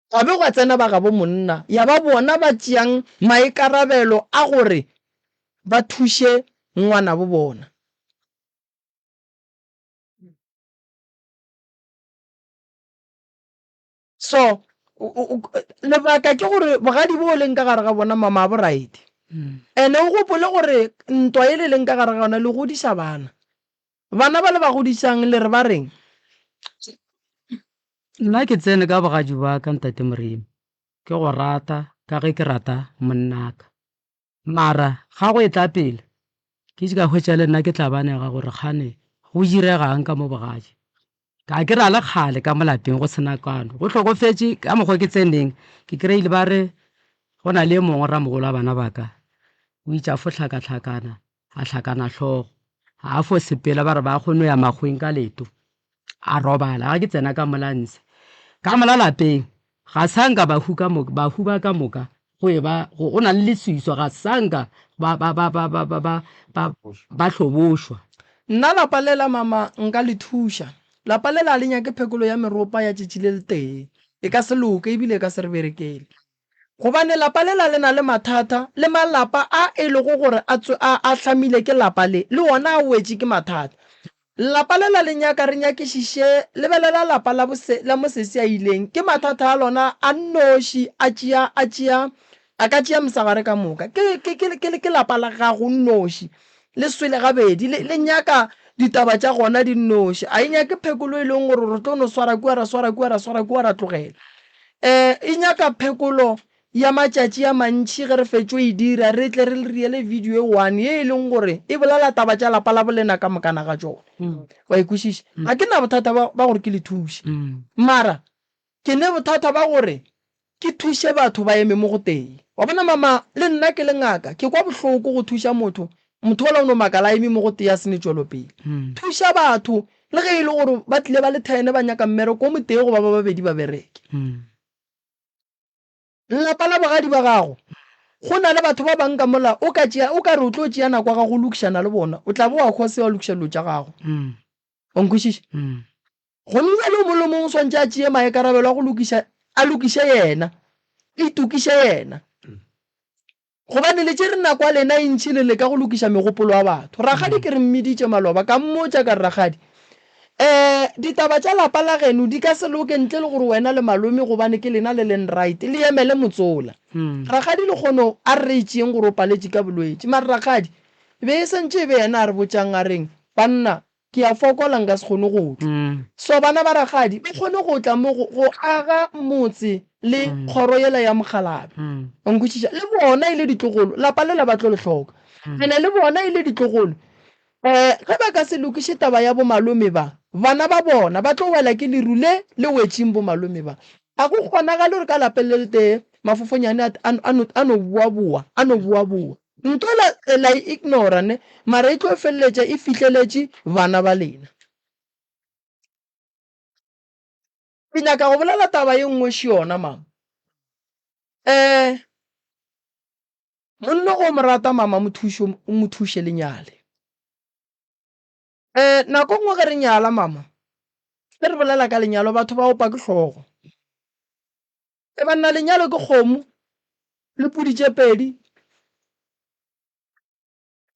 Gwa be gwa tsena ba gabo monna, ya ba bona ba tšeang maikarabelo a gore ba thuše ngwanabo bona. So, lebaka ke gore bogadi bo leng ka gare ga bona mama ga bo right. Ene o gopole gore ntwa e le leng ka gare ga yona le godiša bana. Bana ba le ba godišang le re ba reng? Nna ke tsene ka bogadi ba ka Ntate Moremi, ke go rata ka ge ke rata monnaka. Mara ga go etla pele, ke itše ka hwetša le nna ke tla banega gore kgane go diregang ka mo bogadi. Ka ke ra le kgale ka mo lapeng go sena kwano. Go hlokofetše ka mokgwa ke tseneng, ke kry-ile ba re go na le e mongwe ramogolo wa bana ba ka, o itše a fo hlakahlakana a hlakana hlogo a fo sepela ba re ba kgone go ya makgweng ka leto a robala ga ke tsena ka mola ntshe ka mola lapeng ga sa nka bahu ka moka bahu ba ka moka go e ba go na le leswiswa ga sa nka ba ba ba ba ba ba ba ba ba hlobošwa. Nna lapa le la mama nka le thuša. Lapa le la le nyake phekolo ya meropa ya tšatši le letee. E ka se loke ebile e ka se re berekele. Gobane lapa lela le na le mathata, le malapa a e lego gore a, a, a hlamile ke lapa le, le ona a wetše ke mathata. Lapa lela le nyaka re nyakišiše, lebelela lapa la bose, la mosesi a ileng, ke mathata a lona a nnoši a tšea, a tšea, a ka tšea mosegare ka moka. Ke, ke, ke, ke, ke lapa la gago nnoši, le swele gabedi, le, le nyaka ditaba tša gona di nnoši. A e nyake phekolo e leng gore re tlo no swara kua, ra swara kua, ra swara kua, ra tlogela. E, e nyaka phekolo ya matšatši a mantši ge re fetšo e dira re tle re le riele video e one ye e leng gore e bolela taba tša lapa la bolena ka mokana ga tšona. Wa e kwešiša? Ga ke na bothata ba, ba gore ke le thuše. Mara ke ne bothata ba gore ke thuše batho ba eme mo go tee. Wa bona mama, le nna ke le ngaka, ke kwa bohloko go thuša motho, motho ola o no makala a eme mo go tee a se ne tšwelopele. Thuša batho le ge e le gore ba tlile ba le thene ba nyaka mmereko o motee goba ba babedi ba bereke. Lapa la bogadi ba gago, go na le batho ba bang ka mola o ka tšea, o ka re o tlo tšea nako ya gago o lokišana le bona, o tla bo wa hwa se wa lokiša dilo tša gago. Wa nkwešiša? Gomme bjale o mongwe le o mongwe o swanetše a tšee maikarabelo a go lokiša, a lokiše yena, a itokiše yena. Gobane le tšere nako ya lena e ntši le leka go lokiša megopolo ya batho. Rakgadi ke re mmiditše maloba, ka mmotša ka re, Rakgadi, um ditaba tša lapa la geno di ka se loke ntle le gore wena le malome gobane ke lena le leng right, le emele motsola. Rakgadi lekgono a re re e tšeeng gore o paletše ka bolwetši. Mare rakgadi, e be e santše e be yena a re botšang a reng, Banna, Ke a fokola nka se kgone go tla. So bana ba rakgadi ba kgone go tla mo go, go aga motse le kgoro yela ya mokgalabje. Wa nkwešiša? Le bona e le ditlogolo, lapa lela ba tlo le hloka. Ene le bona e le ditlogolo, um ge ba ka se lokiše taba ya bomalome ba, bana ba bona ba tlo wela ke leru le le wetšeng bomalome ba. Ga go kgonagale gore ka lapeng le letee mafofonyane a, a, a no, a no boa-boa, a no boa-boa. Ntho la, la e ignora ne, mara e tlo feleletša e fihleletše bana ba lena. Ke nyaka go bolela taba ye nngwe še yona, mama. Eh, monna go mo rata mama mo thuše, o mo thuše le nyale. Eh, nako nngwe ge re nyala mama, ge re bolela ka lenyalo batho ba opa ke hlogo. E banna lenyalo ke kgomo le pudi tše pedi.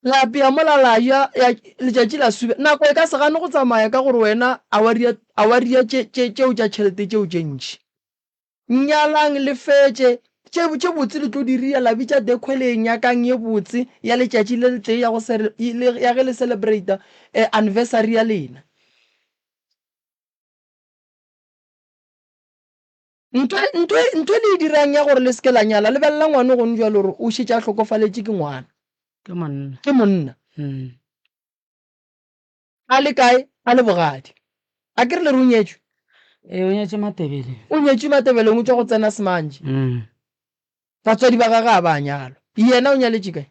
La apea mola la ja ya letšatši la sube. Nako e ka se gane go tsamaya ka gore wena a wa ria a wa ria tše tše tšeo tša tšhelete tšeo tše ntši. Nyalang le fetše tše tše botse le tlo di ria la bitša dekhwe le e nyakang ye botse ya letšatši le letee ya go ya ge le celebrate anniversary ya lena. Ntho, ntho, ntho e le e dirang ya gore le se ke la nyala, lebelela ngwano gone jwale gore o šetše a hlokofaletše ke ngwana. Ke monna. Ke monna. Mm. A le kae? A le bogadi. A ke re le re o nyetšwe? Ee, o nyetše Matebeleng. O nyetšwe Matebeleng, o tšwa go tsena Semanje. Mm. Batswadi ba gagwe ga ba nyalwa. Yena o nyaletše kae?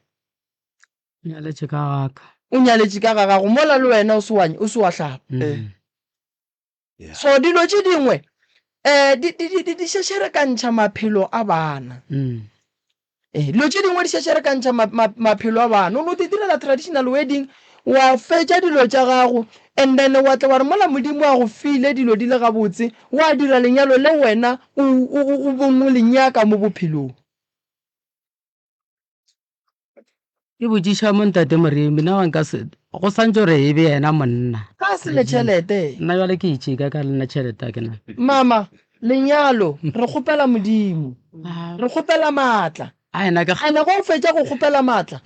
O nyaletše ka ga ka. O nyaletše ka ga gago, mola le wena o se wa, o se wa hlapa. Mm. So dilo tše dingwe um di, di, di, di, di šešerekantšha maphelo a bana. Mm. Eh, dilo tše dingwe di šešerekantšha ma, ma, maphelo a bana. O no di direla traditional wedding, wa fetša dilo tša gago, and then wa tla wa re mola Modimo a go file dilo di le gabotse, wa dira lenyalo le wena o, o, o, o bong o le nyaka mo bophelong. Ke botšiša mo ntate Moremi na wa nka se go santse gore e be yena monna. Ga a se le tšhelete. Nna jwale ke itše ka ka le nna tšhelete a ke na. Mama, lenyalo re kgopela Modimo. Re kgopela maatla. A yena ka. Ene go fetša go kgopela maatla.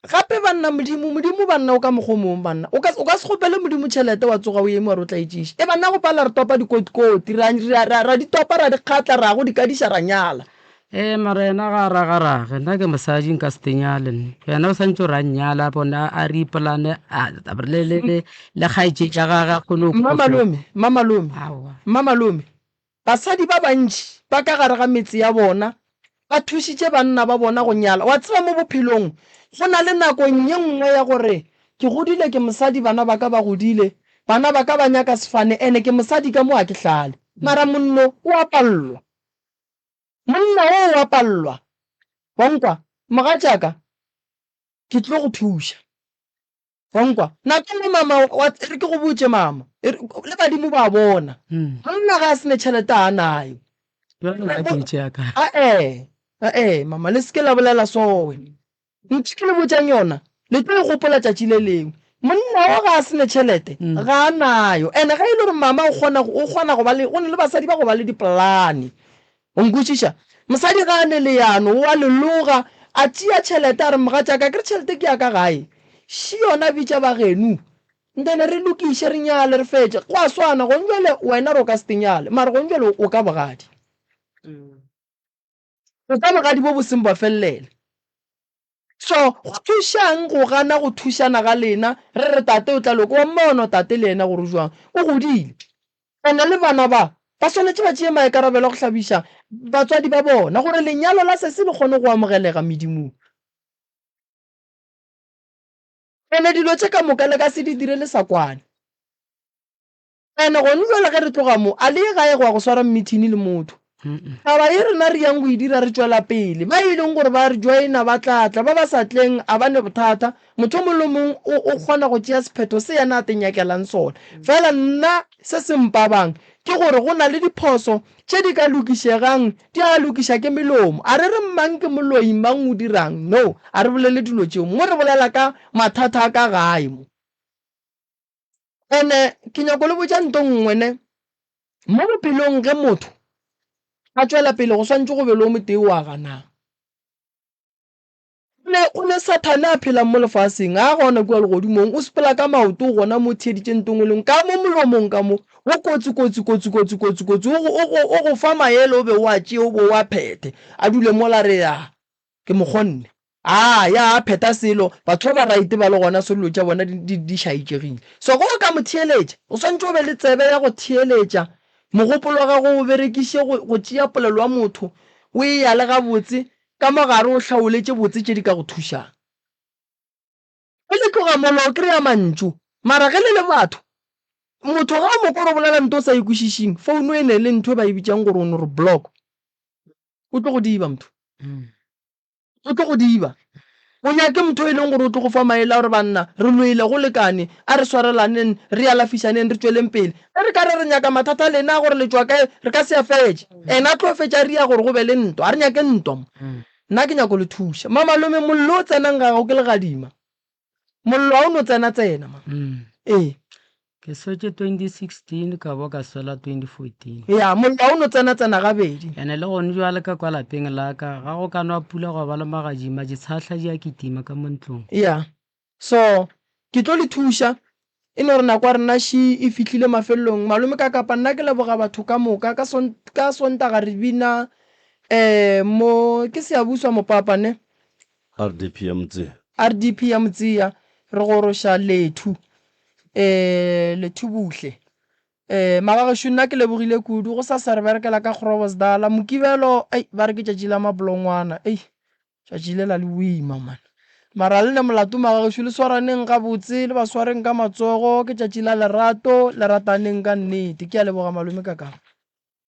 Gape banna Modimo, Modimo banna o ka mokgwa o mongwe banna. O ka o ka se kgopele Modimo tšhelete wa tsoga o eme wa re o tla e tšiša. E banna go pala re topa dikotikoti ra ra ra ra di topa ra di kgatla ra go di kadiša ra nyala. Ee, mara yena ga a ragarage. Nna ke mosadi nka se te nyale nna. Yena o santse gore a nnyala a bone a re ipolane a le le le le kgaetšedi ya gagwe a kgone go Mmamalome, mmamalome, Aowa. mmamalome, basadi ba bantši ba ka gare ga metse ya bona ba thušitše banna ba bona go nyala. Wa tseba mo bophelong go na le nakong ye nngwe ya gore ke godile ke mosadi bana ba ka ba godile, bana ba ka ba nyaka sefane ene ke mosadi ka mo ga ke hlale. Mara monno o a pallwa. Monna wo o a pallwa. Wa nkwa, mogatšaka, ke tlo go thuša. Wa nkwa? Nako nngwe mama, wa, e re ke go botše mama, e re, le badimo ba bona. Monna ga a se ne tšhelete a nayo. Bjale nna ke itšea kae? Ae, ae, mama, le se ke la bolela sowe. Ntho ke le botšang yona, le tlo e gopola tšatši le lengwe. Monna wo ga a se ne tšhelete, ga a nayo. And-e ge e le gore mama o kgona, o kgona go ba le, go na le basadi ba go ba le dipolane. O nkwešiša? Mosadi ga a ne leano, o a le loga, a tšea tšhelete a re, Mogatšaka, akere tšhelete ke ya ka gae. Še yona, bitša ba geno, then re lokiše, re nyale, re fetše. Go a swana, gong bjale wena re o ka se te nyale, mara gong bjale o ka bogadi. O ka bogadi bo bo seng bwa felelela. So, go thušang go gana go thušana ga lena, re re tate o tla loka, wa mmono tate le yena gore o jwang, o godile. Ene le bana ba, ba swanetše ba tšee maikarabelo a go hlabiša batswadi ba bona gore lenyalo la sesi le kgone go amogelega medimong. Ene dilo tše ka moka le ka se di dire le sa kwane. Ene gone bjale ge re tloga mo, a le ye gae go ya go swara mmithini le motho. Taba ye rena re yang go e dira re tšwela pele. Ba e leng gore ba re joina ba tla tla, ba ba sa tleng a ba ne bothata. Motho o mongwe le o mongwe o, o kgona go tšea sephetho se yena a te nyakelang sona. Fela nna se se mpabang ke gore go na le diphoso tše di ka lokišegang, di a lokiša ke melomo. A re re mang ke moloi, mang o dirang, no, a re bolele dilo tšeo. Mo re bolela ka mathata a ka gae mo. Ene ke nyako le botša nto nngwe ne, mo bophelong ge motho a tšwela pele go swantše go be le o motee o a ganang. Ne go ne Sathane a phelang mo lefaseng, a gona kua legodimong, o sepela ka maoto, o gona mo theeditše nto nngwe le nngwe, ka mo molomong ka mo, o kotsi kotsi kotsi kotsi kotsi kotsi, o go, o go, o go fa maele o be o a tšee o be o a phethe, a dule mola re ya. Ke mo kgonne. A ya a phetha selo, batho ba ba right ba le gona so dilo tša bona di, di, di šaetšegile. So ge o ka mo theeletša, o swanetše o be le tsebe ya go theeletša, mogopolo wa gago o berekiše go, go tšea polelo ya motho, o e yale gabotse, ka mo gare o hlaole tše botse tše di ka go thušang. Ge le tloga mo lo kry-a mantšu, mara ge le le batho, motho ga o mo kwa gore o bolela nto o sa e kwešišeng, phone e ne le ntho e ba e bitšang gore o no re block. O tlo go diba motho. O tlo go diba. O nyake motho e leng gore o tlo go fa maele a gore banna re lwele go lekane, a re swarelaneng, re alafišaneng, re tšweleng pele. Ge re ka re re nyaka mathata a lena a gore le tšwa kae, re ka se a fetše. Ena a tlo fetša a ria gore go be le ntwa. A re nyake ntwa mo. Nna ke nyako le thuša. Mamalome, mollo o tsenang ga gago ke legadima. Mollo ga o no tsena-tsena ma. Ee. Ke swetše 2016 ka bo ka swela 2014. Ya, mollo ga o no tsena-tsena gabedi. Ene le gone bjale ka kwa lapeng la ka, ga go ka nwa pula gwa ba le magadima, ditshahla di a kitima ka mo ntlong. Ya. So, ke tlo le thuša. E no re nako ya rena še e fihlile mafelelong. Malome ka kapa nna ke leboga batho ka moka. Ka son, ka Sontaga re bina um mo, ke Siyabuswa Mopapa ne? RDP ya Motseya. RDP ya Motseya, re goroša Lethu, eh, Lethu Buhle. Eh, magagešo nna ke lebogile kudu. Gosasa re berekela ka Groblersdal. Mokibelo, ei, ba re ke tšatši la mablongwana. Ei, tšatši lela le boima man. Mara le ne molato magagešo, le swaraneng gabotse, le ba swareng ka matsogo, ke tšatši la lerato, le rataneng ka nnete. Ke a leboga malome Kakapa.